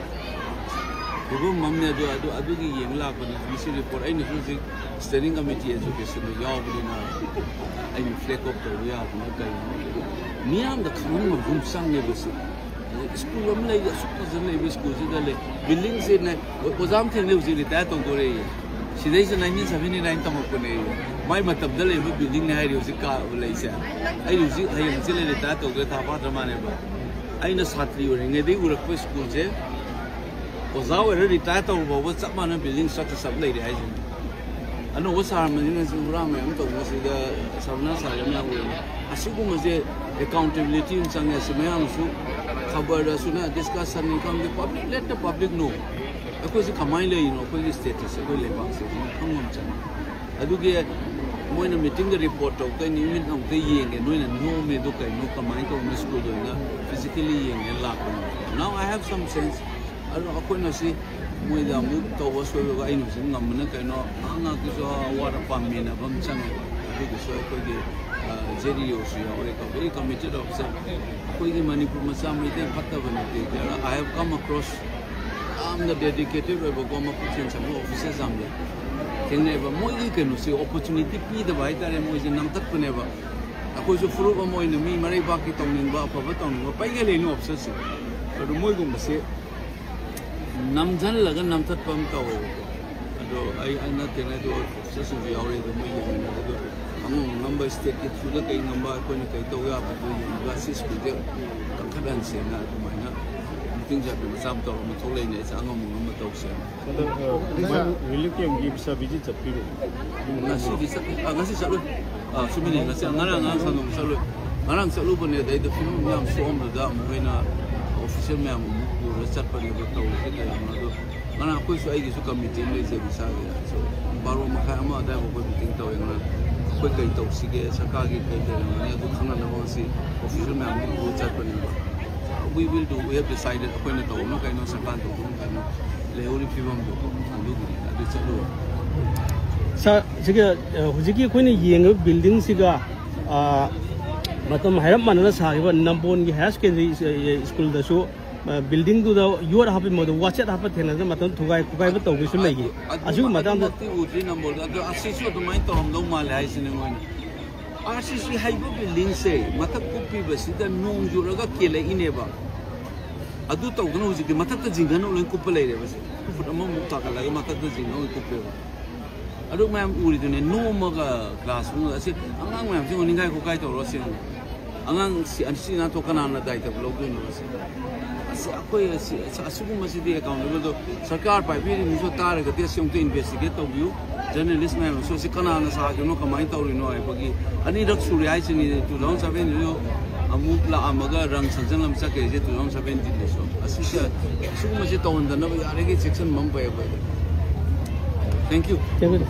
ꯐꯤꯕꯝ ꯑꯃꯅꯦ, ꯑꯗꯨ, ꯑꯗꯨ, ꯑꯗꯨꯒꯤ ꯌꯦꯡ ꯂꯥꯛꯄꯅꯤ꯫ ꯉꯁꯤ ꯔꯤꯄꯣꯔꯠ ꯑꯩꯅꯁꯨ ꯍꯧꯖꯤꯛ ꯁ꯭ꯇꯦꯟꯗꯤꯡ ꯀꯃꯤꯇꯤ ꯑꯦꯖꯨꯀꯦꯁꯟꯗ ꯌꯥꯎꯕꯅꯤꯅ ꯑꯩꯅ ꯐ꯭ꯂꯦꯛ ꯑꯣꯐ ꯇꯧꯕ ꯌꯥꯕꯅ ꯀꯩꯅꯣ? ꯃꯤꯌꯥꯝꯗ ꯈꯪꯍꯟꯕ ꯃꯐꯝ ꯆꯪꯉꯦꯕ ꯁꯤ꯫ ꯁ꯭ꯀꯨꯜ ꯑꯃ ꯂꯩ, ꯑꯁꯨꯛ ꯐꯖꯅ ꯂꯩꯕ ꯁ꯭ꯀꯨꯜꯁꯤꯗ ꯂꯩ, ꯕꯤꯜꯗꯤꯡꯁꯤꯅ ꯑꯣꯖꯥ ꯑꯃ ꯊꯦꯡꯅꯩ ꯍꯧꯖꯤꯛ ꯔꯤꯇꯥꯌꯔ ꯇꯧꯗꯣꯔꯦꯌꯦ꯫ ꯁꯤꯗꯩꯁꯤꯗ nineteen seventy nine ꯇꯝꯃꯛꯄꯅꯦ ꯑꯩ꯫ ꯃꯥꯏ ꯃꯇꯝꯗ ꯂꯩꯕ buildingꯅꯦ ꯍꯥꯏꯔꯤ ꯍꯧꯖꯤꯛ ꯀꯥ ꯂꯩꯁꯦ꯫ ꯑꯩ ꯍꯧꯖꯤꯛ ꯍꯌꯦꯡ ꯍꯪꯆꯤꯠ ꯂꯩ retire ꯇꯧꯗꯣꯏ ꯊꯥ ꯐꯥꯗ꯭ꯔ ꯃꯥꯅꯦꯕ꯫ ꯑꯩꯅ ꯁꯥꯇ꯭ꯔꯤ ꯑꯣꯏꯔꯤꯉꯩꯗꯒꯤ ꯎꯔꯛꯄ ꯁ꯭ꯀꯨꯜꯁꯦ ꯑꯣꯖꯥ ꯑꯣꯏꯔ retire ꯇꯧꯕ ꯐꯥꯎꯕ ꯆꯞ ꯃꯥꯟꯅꯕ building structure ꯆꯞ ꯂꯩꯔꯦ ꯍꯥꯏꯁꯤꯅꯤ꯫ ꯑꯅꯧꯕ ꯁꯥꯔꯝꯕꯅꯤꯅ ꯁꯤ ꯍꯨꯔꯥ ꯃꯌꯥꯝ ꯇꯧꯕꯁꯤꯗ ꯁꯔꯃꯅꯥ ꯁꯥꯔꯒ ꯃꯌꯥꯝ ꯎꯔꯦ꯫ ꯑꯁꯤꯒꯨꯝꯕꯁꯦ accountability ꯑꯃ ꯆꯪꯉꯦ꯫ ꯑꯁꯤ ꯃꯌꯥꯝꯁꯨ ꯈꯕꯔꯗꯁꯨꯅꯦ discussionꯅꯤ ꯈꯪꯗꯦ, public, let the public know꯫ ꯑꯩꯈꯣꯏꯁꯤ ꯀꯃꯥꯏꯅ ꯂꯩꯔꯤꯅꯣ, ꯑꯩꯈꯣꯏꯒꯤ status, ꯑꯩꯈꯣꯏ ꯂꯩꯕꯥꯛꯁꯦ ꯁꯤꯅ ꯈꯪꯕ ꯑꯃ ꯆꯪꯉꯦ꯫ ꯑꯗꯨꯒꯤ ꯃꯣꯏꯅ meetingꯗ report ꯇꯧꯔꯛꯇꯣꯏꯅꯤ, ꯏꯃꯤꯠ ꯑꯃꯨꯛꯇ ꯌꯦꯡꯒꯦ, ꯅꯣꯏꯅ ꯅꯣꯝꯃꯦꯗꯣ ꯀꯩꯅꯣ, ꯀꯃꯥꯏꯅ ꯇꯧꯕꯅꯣ, ꯁ꯭ꯀꯨꯜꯗ ꯑꯣꯏꯅ physically ꯌꯦꯡꯒꯦꯅ ꯂꯥꯛꯄꯅꯤ꯫ Now I have some sense꯫ ꯑꯗꯣ ꯑꯩꯈꯣꯏꯅ ꯁꯤ ꯃꯣꯏꯗ ꯑꯃꯨꯛ ꯇꯧꯕ ꯁꯣꯏꯕꯒ ꯑꯩꯅ ꯍꯧꯖꯤꯛ ꯉꯝꯕꯅ ꯀꯩꯅꯣ, ꯉꯥꯏꯍꯥꯛ ꯉꯥꯏꯍꯥꯛꯀꯤꯁꯨ ꯑꯋꯥꯠ ꯑꯄꯥ ꯃꯦꯟꯅꯕ ꯑꯃ ꯆꯪꯉꯦ꯫ ꯑꯗꯨꯒꯤꯁꯨ ꯑꯩꯈꯣꯏꯒꯤ ꯖꯦ ꯗꯤ ꯑꯣꯁꯨ ꯌꯥꯎꯔꯦꯀꯣ, very committed officer꯫ ꯑꯩꯈꯣꯏꯒꯤ ꯃꯅꯤꯄꯨꯔ ꯃꯆꯥ ꯃꯩꯇꯩ ꯐꯠꯇꯕ ꯅꯠꯇꯦ꯫ There are, I have come across ꯌꯥꯝꯅ dedicated ꯑꯣꯏꯕꯀꯣ, ꯃꯄꯨꯛꯆꯦꯜ ꯆꯪꯕ officers ꯌꯥꯝ ꯂꯩ꯫ ꯊꯦꯡꯅꯩꯕ꯫ ꯃꯣꯏꯒꯤ ꯀꯩꯅꯣꯁꯦ, opportunity ꯄꯤꯗꯕ ꯍꯥꯏꯇꯥꯔꯦ, ꯃꯣꯏꯁꯦ ꯅꯝꯊꯠꯄꯅꯦꯕ꯫ ꯑꯩꯈꯣꯏꯁꯨ ꯐꯨꯔꯨꯞ ꯑꯃ ꯑꯣꯏꯅ ꯃꯤ ꯃꯔꯩꯕꯥꯛꯀꯤ ꯇꯧꯅꯤꯡꯕ, ꯑꯐꯕ ꯇꯧꯅꯤꯡꯕ ꯄꯩꯒꯩ ꯂꯩꯅꯤ officerꯁꯤꯡ꯫ ꯑꯗꯨ ꯃꯣꯏꯒꯨꯝꯕꯁꯦ ꯅꯝꯖꯜꯂꯒ ꯅꯝꯊꯠꯄ ꯑꯃ ꯇꯧꯋꯦꯕꯀꯣ꯫ ꯑꯗꯣ ꯑꯩ, ꯑꯩ ꯅꯠꯇꯦꯅꯦ, ꯑꯗꯣ officerꯁꯤꯡꯁꯨ ꯌꯥꯎꯔꯤ꯫ ꯑꯗꯣ ꯃꯣꯏ ꯌꯦꯡꯃꯤꯟꯅꯔꯦ꯫ ꯑꯗꯣ ꯑꯉꯝ ꯑꯉꯝꯕ stateꯀꯤ throughꯗ ꯀꯩ ꯉꯝꯕ, ꯑꯩꯈꯣꯏꯅ ꯀꯩ ꯇꯧ ꯌꯥꯕꯗꯣ ꯌꯦꯡꯉꯒ ꯁꯤ ꯁ꯭ꯀꯨꯜꯁꯦ ꯀꯟꯈꯠꯍꯟꯁꯦꯅ ꯑꯗꯨꯃꯥꯏꯅ meeting ꯆꯠꯄ ꯃꯆꯥ ꯑꯃ ꯇꯧꯔꯒ ꯊꯣꯛꯂꯛꯏꯅꯦ꯫ ꯑꯩꯁꯦ ꯑꯉꯝ ꯑꯉꯝꯕ ꯇꯧꯁꯦꯅ꯫ ꯑꯗꯣ, ꯑ, ꯃꯣꯏ relief campꯀꯤ ꯁꯥꯔ visit ꯆꯠꯄꯤꯔꯨꯕ꯭ꯔꯣ? ꯉꯁꯤꯗꯤ ꯆꯠ-, ꯑ, ꯉꯁꯤ ꯆꯠꯂꯨꯏ꯫ ꯑ, ꯆꯨꯝꯃꯤꯅꯦ, ꯉꯁꯤ ꯉꯔꯥꯡ, ꯉꯔꯥꯡ ꯁꯥꯟꯅꯕ ꯆꯠꯂꯨꯏ꯫ ꯉꯔꯥꯡ ꯆꯠꯂꯨꯕꯅꯦ, ꯑꯗꯩꯗ ꯐꯤꯕꯝ ꯌꯥꯝ ꯁꯣꯛꯑꯝꯕꯗ ꯑꯃꯨꯛ ꯑꯩꯅ official ꯃꯌꯥꯝ ꯑꯃꯨꯛ ꯄꯨꯔꯒ ꯆꯠꯄꯅꯦꯕ ꯇꯧꯔꯤꯁꯦ ꯀꯌꯥꯅꯣ꯫ ꯑꯗꯣ ꯉꯔꯥꯡ ꯑꯩꯈꯣꯏꯁꯨ, ꯑꯩꯒꯤꯁꯨ committee ꯑꯃ ꯂꯩꯖꯩ ꯏꯁꯥꯒꯤ꯫ So, ꯕꯥꯔꯣ ꯃꯈꯥꯏ ꯑꯃ ꯑꯗꯥꯏꯐꯥꯎ ꯑꯩꯈꯣꯏ meeting ꯇꯧꯋꯦ ꯉꯔꯥꯡ꯫ ꯑꯩꯈꯣꯏ ꯀꯩ ꯇꯧꯁꯤꯒꯦ, ꯁꯔꯀꯥꯔꯒꯤ ꯀꯩ ꯂꯩꯔꯝꯒꯅꯤ ꯑꯗꯨ ꯈꯪꯅꯅꯕ ꯉꯁꯤ official ꯃꯌꯥꯝ ꯑꯃ ꯄꯨꯔꯒ ꯆꯠꯄꯅꯦꯕ꯫ We will do, we have decided ꯑꯩꯈꯣꯏꯅ ꯇꯧꯕꯅ ꯀꯩꯅꯣ, ꯁꯔꯀꯥꯔꯅ ꯇꯧꯕꯅ ꯀꯩꯅꯣ, ꯂꯩꯍꯧꯔꯤ ꯐꯤꯕꯝꯗꯣ ꯑꯗꯨꯒꯤꯅꯤ꯫ ꯑꯗꯨ ꯆꯠꯂꯨ꯫ ꯁꯥꯔ, ꯁꯤꯒ, ꯑ, ꯍꯧꯖꯤꯛꯀꯤ ꯑꯩꯈꯣꯏꯅ ꯌꯦꯡꯉꯤꯕ buildingꯁꯤꯒ, ꯑ, ꯃꯇꯝ ꯍꯥꯏꯔꯞ ꯃꯥꯟꯅꯅ ꯁꯥꯈꯤꯕ ꯅꯝꯕꯣꯜꯒꯤ higher secondary ꯁ꯭ꯀꯨꯜꯗꯁꯨ, ꯑ, buildingꯗꯨꯗ ꯌꯣꯠ ꯍꯥꯞꯄꯒꯤ ꯃꯍꯨꯠꯇ ꯋꯥꯆꯦꯠ ꯍꯥꯞꯄ ꯊꯦꯡꯅꯗꯅ ꯃꯇꯝ ꯊꯨꯒꯥꯏ ꯈꯣꯒꯥꯏꯕ ꯇꯧꯕꯁꯨ ꯂꯩꯈꯤ꯫ ꯑꯗꯨ, ꯑꯁꯤꯒꯤ ꯃꯇꯥꯡꯗ ꯑꯗꯨꯃꯛꯇꯤ ꯎꯗ꯭ꯔꯤ ꯅꯝꯕꯣꯜꯗ꯫ ꯑꯗꯣ ꯑꯁꯤꯁꯨ ꯑꯗꯨꯃꯥꯏꯅ ꯇꯧꯔꯝꯗꯧ ꯃꯥꯜꯂꯦ ꯍꯥꯏꯁꯤꯅꯦ ꯃꯣꯏꯅ꯫ ꯑꯥꯔ ꯁꯤ ꯁꯤ ꯍꯩꯕ buildingꯁꯦ ꯃꯊꯛ ꯀꯨꯞꯄꯤꯕꯁꯤꯗ ꯅꯣꯡ ꯆꯨꯔꯒ ꯀꯦꯜꯂꯛꯏꯅꯦꯕ꯫ ꯑꯗꯨ ꯇꯧꯗꯅ ꯍꯧꯖꯤꯛꯇꯤ ꯃꯊꯛꯇ ꯖꯤꯡꯒꯅ ꯂꯣꯏ ꯀꯨꯞꯄ ꯂꯩꯔꯦꯕ꯫ ꯁꯤ ꯐꯨꯠ ꯑꯃꯃꯨꯛ ꯇꯥꯈꯠꯂꯒ ꯃꯊꯛꯇ ꯖꯤꯡꯒꯅ ꯂꯣꯏ ꯀꯨꯞꯄꯦꯕ꯫ ꯑꯗꯨ ꯃꯌꯥꯝ ꯎꯔꯤꯗꯨꯅꯦ, ꯅꯣꯝꯃꯒ ꯒ꯭ꯂꯥꯁ ꯃꯅꯨꯡꯗ꯫ ꯑꯁꯤ ꯑꯉꯥꯡ ꯃꯌꯥꯝꯁꯤꯕꯨ ꯅꯤꯡꯈꯥꯏ ꯈꯣꯠꯈꯥꯏ ꯇꯧꯔꯣ, ꯑꯁꯦꯡꯕ꯫ ꯑꯉꯥꯡ ꯁꯤ, ꯑꯁꯤ ꯅꯥꯟꯊꯣꯛ ꯀꯅꯥꯅ ꯗꯥꯏꯇꯕ ꯂꯧꯗꯣꯏꯅꯣ? ꯑꯁꯤ, ꯑꯁꯤ ꯑꯩꯈꯣꯏ, ꯑꯁꯤ, ꯑꯁꯤꯒꯨꯝꯕꯁꯤꯗꯤ ꯑꯦꯀꯥꯎꯟꯇꯦꯕꯜꯗꯣ ꯁꯔꯀꯥꯔ ꯄꯥꯏꯕꯤꯔꯤꯕꯁꯨ ꯇꯥꯔꯒꯗꯤ ꯑꯁꯤ ꯑꯃꯨꯛꯇ ꯏꯟꯚꯦꯁꯇꯤꯒꯦꯠ ꯇꯧꯕꯤꯌꯨ꯫ ꯖꯔꯅꯦꯂꯤꯁ ꯃꯌꯥꯝꯁꯨ ꯑꯁꯤ ꯀꯅꯥꯅ ꯁꯥꯈꯤꯕꯅꯣ, ꯀꯃꯥꯏꯅ ꯇꯧꯔꯤꯅꯣ ꯍꯥꯏꯕꯒꯤ ꯑꯅꯤꯔꯛ ꯁꯨꯔꯦ ꯍꯥꯏꯁꯤꯅꯤ꯫ Two thousand seventeen ꯑꯃꯨꯛ ꯂꯥꯛꯑꯝꯃꯒ ꯔꯪ ꯁꯪꯖꯜꯂꯝ ꯆꯠꯈ꯭ꯔꯤꯁꯦ, two thousand seventeen ꯗꯁꯨ꯫ ꯑꯁꯤꯁꯦ, ꯑꯁꯤꯒꯨꯝꯕꯁꯦ ꯇꯧꯍꯟꯗꯅꯕ ꯌꯥꯔꯤꯈꯩ ꯆꯦꯛꯁꯤꯟꯕ ꯑꯃ ꯐꯩ ꯑꯩꯈꯣꯏꯗ꯫ Thank you꯫ ꯀꯦꯕꯤꯟ